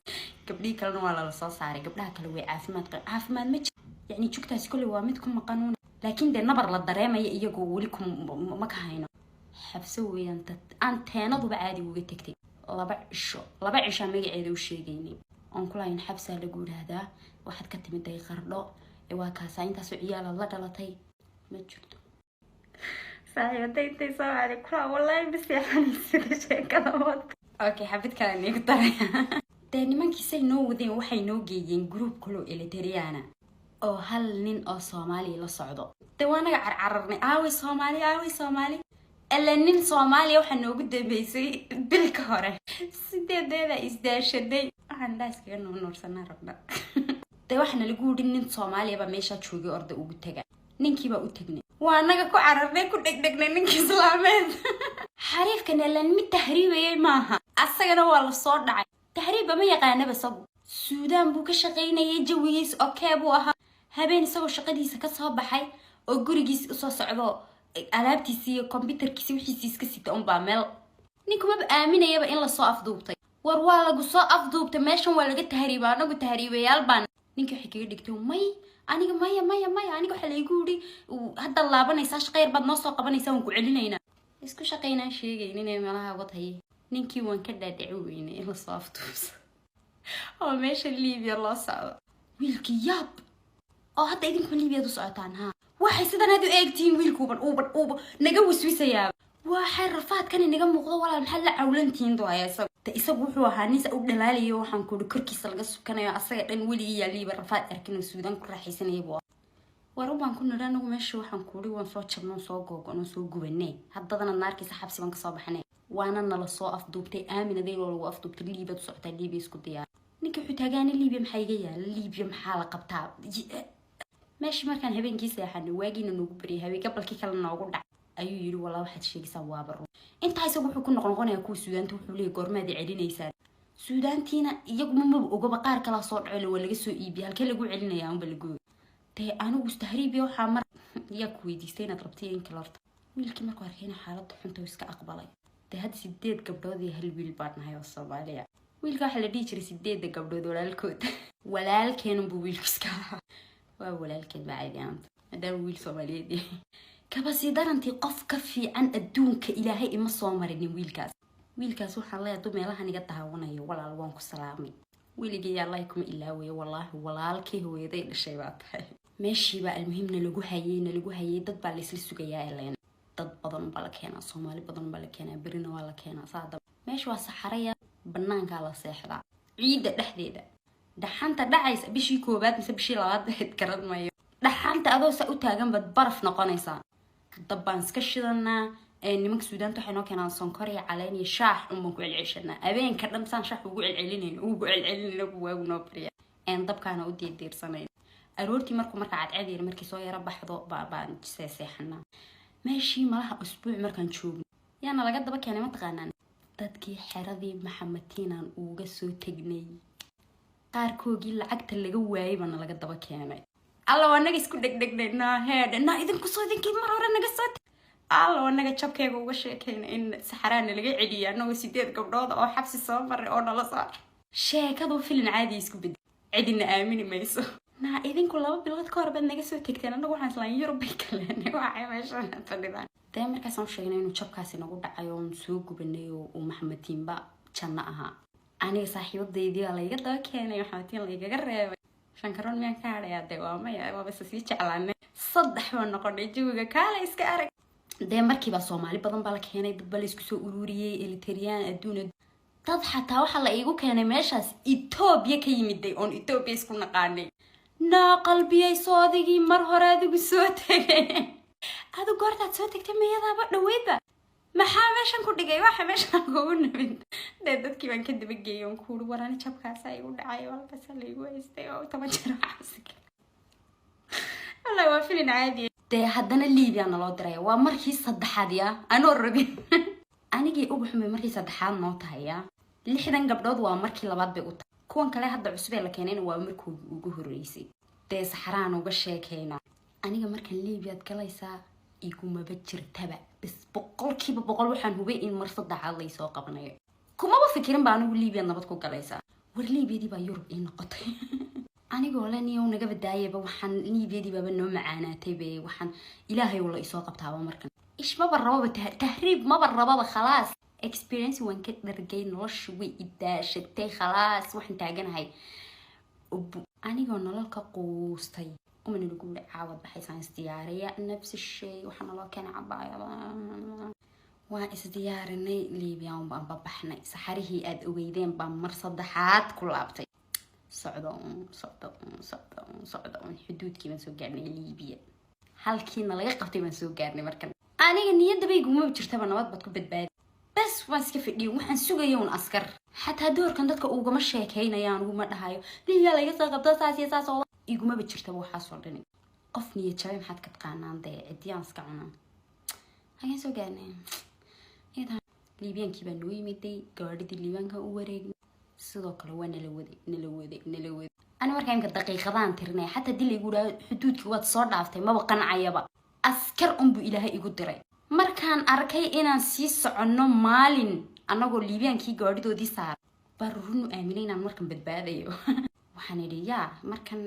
Gabdhihii kalena waa lala soo saaray. Gabdhaha kale way caafimaad qab, caafimaad ma jiro yacni. Jugtaasi kolley waa mid ku maqanuun, laakiin dee nabar la dareemaya iyagoo weli ku ma ka hayno. Xabso weeyaan dad anteenaduba caadi uga tegtay. 2 cisho, 2 cishaa magaceeda u sheegaynay oon kulahayn, "Xabsaa lagu yidhaahdaa, waxaad ka timid day Qardho, waa kaasaa, intaasoo ciyaalaad la dhalatay." Ma jirto saaxiibada intay soo wacday kulaa, "Wallaahi ma seexanaysida sheekada wad." Okay, xabid kale niigu daraya dee. Nimankii say noo wadeen, waxay noo geeyeen group kaloo Eritriana oo hal nin oo Soomaaliya la socdo. Dee waa naga carcararnay, "Aaway Soomaali, aaway Soomaali?" Ila nin Soomaaliya waxaa noogu dambeysay bil ka hore. Sideedeeda isdaashaday, waxaan dhaa iskaga nuurnuursanaa rabna. Dee waxaana lagu yidhi nin Soomaaliya baa meeshaa joogay, orda ugu taga. Ninkiibaa u tagnay, waa anaga ku cararnay, ku dhegdhegnay ninkii islaameed. Xariifkan elan mid tahriibayay maaha, asagana waa lasoo dhacay. Tahriibba ma yaqaanaba isagu, Suudaan buu ka shaqaynayay, jawigiis okee buu ahaa. Habeen isagoo shaqadiisa kasoo baxay oo gurigiis usoo socdo, alaabtiisi iyo kombyutarkiisi wixiisi iska sita unbaa meel ninkumaba aaminayaba in lasoo afduubtay. "War waa lagu soo afduubtay, meeshan waa laga tahriiba, anagu tahriibayaal baan." Ninkii waxay kaga dhigtay, "May, aniga maya, maya, maya, aniga waxaa laygu yidhi hadda laabanaysaa, shaqa yar baad noo soo qabanaysaa, waan ku celinaynaa." Isku shaqaynaan sheegayn inay meelaha wadhaye. Ninkii waan ka dhaadhici weynay in lasoo afduubso oo meesha Liibiya loo socdo. Wiilkii yaab, "Oo hadda idinkuma Liibiyaad u socotaan? Haa, waxay sidan aad u eegtihiin?" Wiilkuuban uuban uuba naga wiswisayaaba. "Waxay rafaadkani naga muuqdo, walaal, maxaad la cawlantihiin?" Duhaya isagu. De isagu wuxuu ahaa nin sa u dhalaalayo, waxaan kuuri korkiisa laga sukanayo, asaga dhan weligii yaa liiba rafaad arkin oo Suudaan ku raaxaysanaya buu. War baan ku nidhi, anagu meesha waxaan kuuri waan soo jabnoo, soo googo'noo, soo gubanee, haddadana naarkiisa xabsi baan kasoo baxnay, waana nala soo afduubtay. Aamin adeygoo lagu afduubtay, Liibiyaad u socotaa, Liibiya isku diyaar. Ninka wuxuu taagaana, Liibiya maxaa iga yaala? Liibiya maxaa la qabtaa? Meeshii markaan habeenkii seexanay, waagiina noogu baryay, habeen gabalkii kale noogu dhac, ayuu yidhi, "Walaa waxaad sheegaysaa waaba run." Intaa isagu wuxuu ku noqnoqonayaa kuwa Suudaanta. Wuxuu leeyahy, "Goormaad celinaysaan?" Suudaantiina iyaguma maba ogaba, qaar kalaa soo dhaco, waa laga soo iibiya. Halkee lagu celinayaa unba lagu dee. Anigu tahriibiya waxaa mar yaa ku weydiistay inaad rabtay in kale. Horta wiilkii markuu arkay xaaladda xunta, uu iska aqbalay. Dee hadda sideed gabdhood iyo hal wiil baan nahay oo Soomaaliya. Wiilka waxaa la dhihi jiray sideedda gabdhood walaalkood, walaalkeenunbuu wiilku iska ahaa. Waa walaalkeen baa caadi ahaanta, maadaama wiil Soomaaliyeed yahay. Kaba sii darantii, qof ka fiican adduunka Ilaahay ima soo marinin wiilkaas. Wiilkaas waxaan leeyahay, hadduu meelahan iga daawanayo, walaal, waan ku salaamay, weligay Allahi kuma ilaawayo. Wallaahi walaalkii hooyaday dhashay baa tahay. Meeshiibaa almuhim nalagu hayay, nalagu hayay. Dad baa laysla sugayaa ileen, dad badan baa la keenaa, Soomaali badan baa la keenaa, berina waa la keenaa. Saada meesha waa saxaraya, banaankaa la seexdaa, ciidda dhexdeeda, dhaxanta dhacaysa. Bishii koowaad mise bishii labaad bahayd, garan mayo. Dhaxanta adoo saa u taagan baad baraf noqonaysaa. Dab baan iska shidanaa. Nimanka Suudaanta waxay noo keenaan sonkor iyo caleen iyo shaax un baan ku celceshanaa habeenka dhan. Saan shaax ugu celcelinayno, ugu celcelinayno, waagu noo barya, dabkaana u diirdiirsanayno. Aroortii markuu markaa cadceed yar markii soo yaro baxdo baan seexanaa. Meeshii malaha usbuuc markaan joogno, yaana laga daba keenay, mataqaanaan? Dadkii xeradii Maxamatiinaan uga soo tegnay qaarkoogii lacagta laga waayay baana laga daba keenay. Alla, waa naga isku dhegdhegnay. Naa heedhe, naa idinku soo, idinkii mar hore naga soo. Alla, waa naga jabkeega uga sheekayna in saxaraana laga celiya, annagoo sideed gabdhood oo xabsi soo maray oo nala soo. Sheekadu filin caadi isku bedel, cidina aamini mayso. Naa idinku 2 bilood ka hor baad naga soo tegteen, annagu waxaan islaan Yurub bay galeen, waxay meeshan fadhidaan. Dee markaasaan u sheegnay inuu jabkaasi nagu dhacay oon soo gubanay oo uu Maxametiinba janno ahaa. Aniga saaxiibadeydii baa layga daba keenay, Maxametiin laygaga reebay. Shankaroon miyaan ka hadhayaa? Dee waa maya, waaba isa sii jeclaanay, saddex baan noqonay. Jawiga kaale iska arag. Dee markiiba Soomaali badan baa la keenay, dad baa la isku soo ururiyey, Eritreyaan, adduun, dad. Xataa waxaa la iigu keenay meeshaas Etoobiya ka yimiday oon Etoobiya isku naqaanay. Naa qalbiyayso, adigii mar hore adigu soo tegay, adigu goortaad soo tegtay mayadaaba dhaweydba, maxaa meeshan ku dhigay? Waxa meeshan kugu nimid. Dee dadkii baan ka dabageeyay oon kuuri, warani jabkaasa igu dhacay, walkasa laigu haystay oo 10 jeer xabsi. Wallahi waa filin caadi. Dee haddana Libiya naloo diraya, waa markii saddexaad. Yaa anoo rabin, anigii ubaxumay markii saddexaad noo tahay. Yaa 60 gabdhood waa markii labaad bay u tahay. Kuwan kale hadda cusub ee la keenayna waa markoogii ugu horreysay. Dee saxaraan uga sheekaynaa. Aniga markan Libiyaad galaysaa igumaba jirtaba. Bas 100% waxaan hubay in mar saddexaad laysoo qabanayo. Kumaba fikirin ba anigu Libiya nabad ku galaysaa. War Liibiyadii baa Yurub ii noqotay. Anigoo le niyow naga badaayaba, waxaan Liibiyadii baaba noo macaanaatay be, waxaan Ilaahay la isoo qabtaaba markan ish maba rababa, tahriib maba rababa. Khalaas, experience waan ka dhargay, nolosha way idaashatay. Khalaas, waxaan taaganahay anigoo nolol ka quustay. Umana lagu wuri, "Caawad baxaysaan, isdiyaariya." Nafsi shay waxaa naloo keenay cabaayada, waan isdiyaarinay, Libiya baan babaxnay. Saxarihii aada ogeydeen baan mar saddexaad ku laabtay. Socdo un, socdo un, socdo un, socdo un, xuduudkii baan soo gaarnay Libiya. Halkiina laga qabtay baan soo gaarnay. Markan aniga niyadda baygumaba jirtaba nabad baad ku badbaadi. Bas, waan iska fadhiyo, waxaan sugaya un askar. Xataa doorkan dadka ugama sheekaynayaan, uguma dhahayo Libiya laga soo qabto, saas iyo saas oo igumaba jirtaba. Waxaasoo dhani qof niyad jabay maxaad ka taqaanaan? Dee ciddiyaan iska cunaa. Halkaan soo gaarnay, Liibiyaankii baa noo yimiday, gawaadhidii Liibaanka u wareegnay. Sidoo kale waa nala waday, nala waday, nala waday. Ani markaa imka daqiiqadaan tirinaya, xataa dii laygu dhaho xuduudkii waad soo dhaaftay, maba qancayaba. Askar unbuu Ilaahay igu diray. Markaan arkay inaan sii soconno maalin annagoo Liibiyaankii gawaadhidoodii saaray, baa runu aaminay inaan markan badbaadayo. Waxaan idhi, yaa markan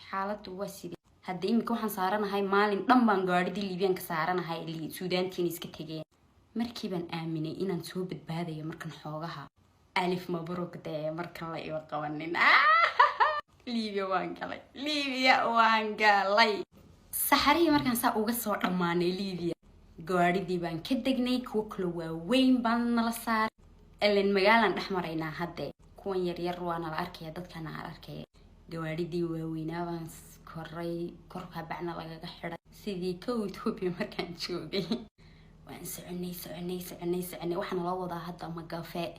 xaaladdu waa sidee? Hadda iminka waxaan saaranahay maalin dhan baan gawaadhidii Liibiyaanka saaranahay, Suudaantiina iska tegeen. Markii baan aaminay inaan soo badbaadayo markan xoogaha. Alif mabruk. Dee markan la iba qabanin, Liibiya waan galay, Liibiya waan galay. Saxarihii markaan saa uga soo dhammaanay Liibiya, gawaadhidii baan ka degnay, kuwo kalo waaweyn baan nala saaray. Ilan magaalaan dhex maraynaa hadde. Kuwan yaryar waana la arkaya, dadkana la arkaya. Gawaadhidii waaweynaa baan koray, korkaa bacna lagaga xiday, sidii kow Ethiopia markaan joogay. Waan soconay, soconay, soconay, soconay. Waxaana loo wadaa hadda magafe.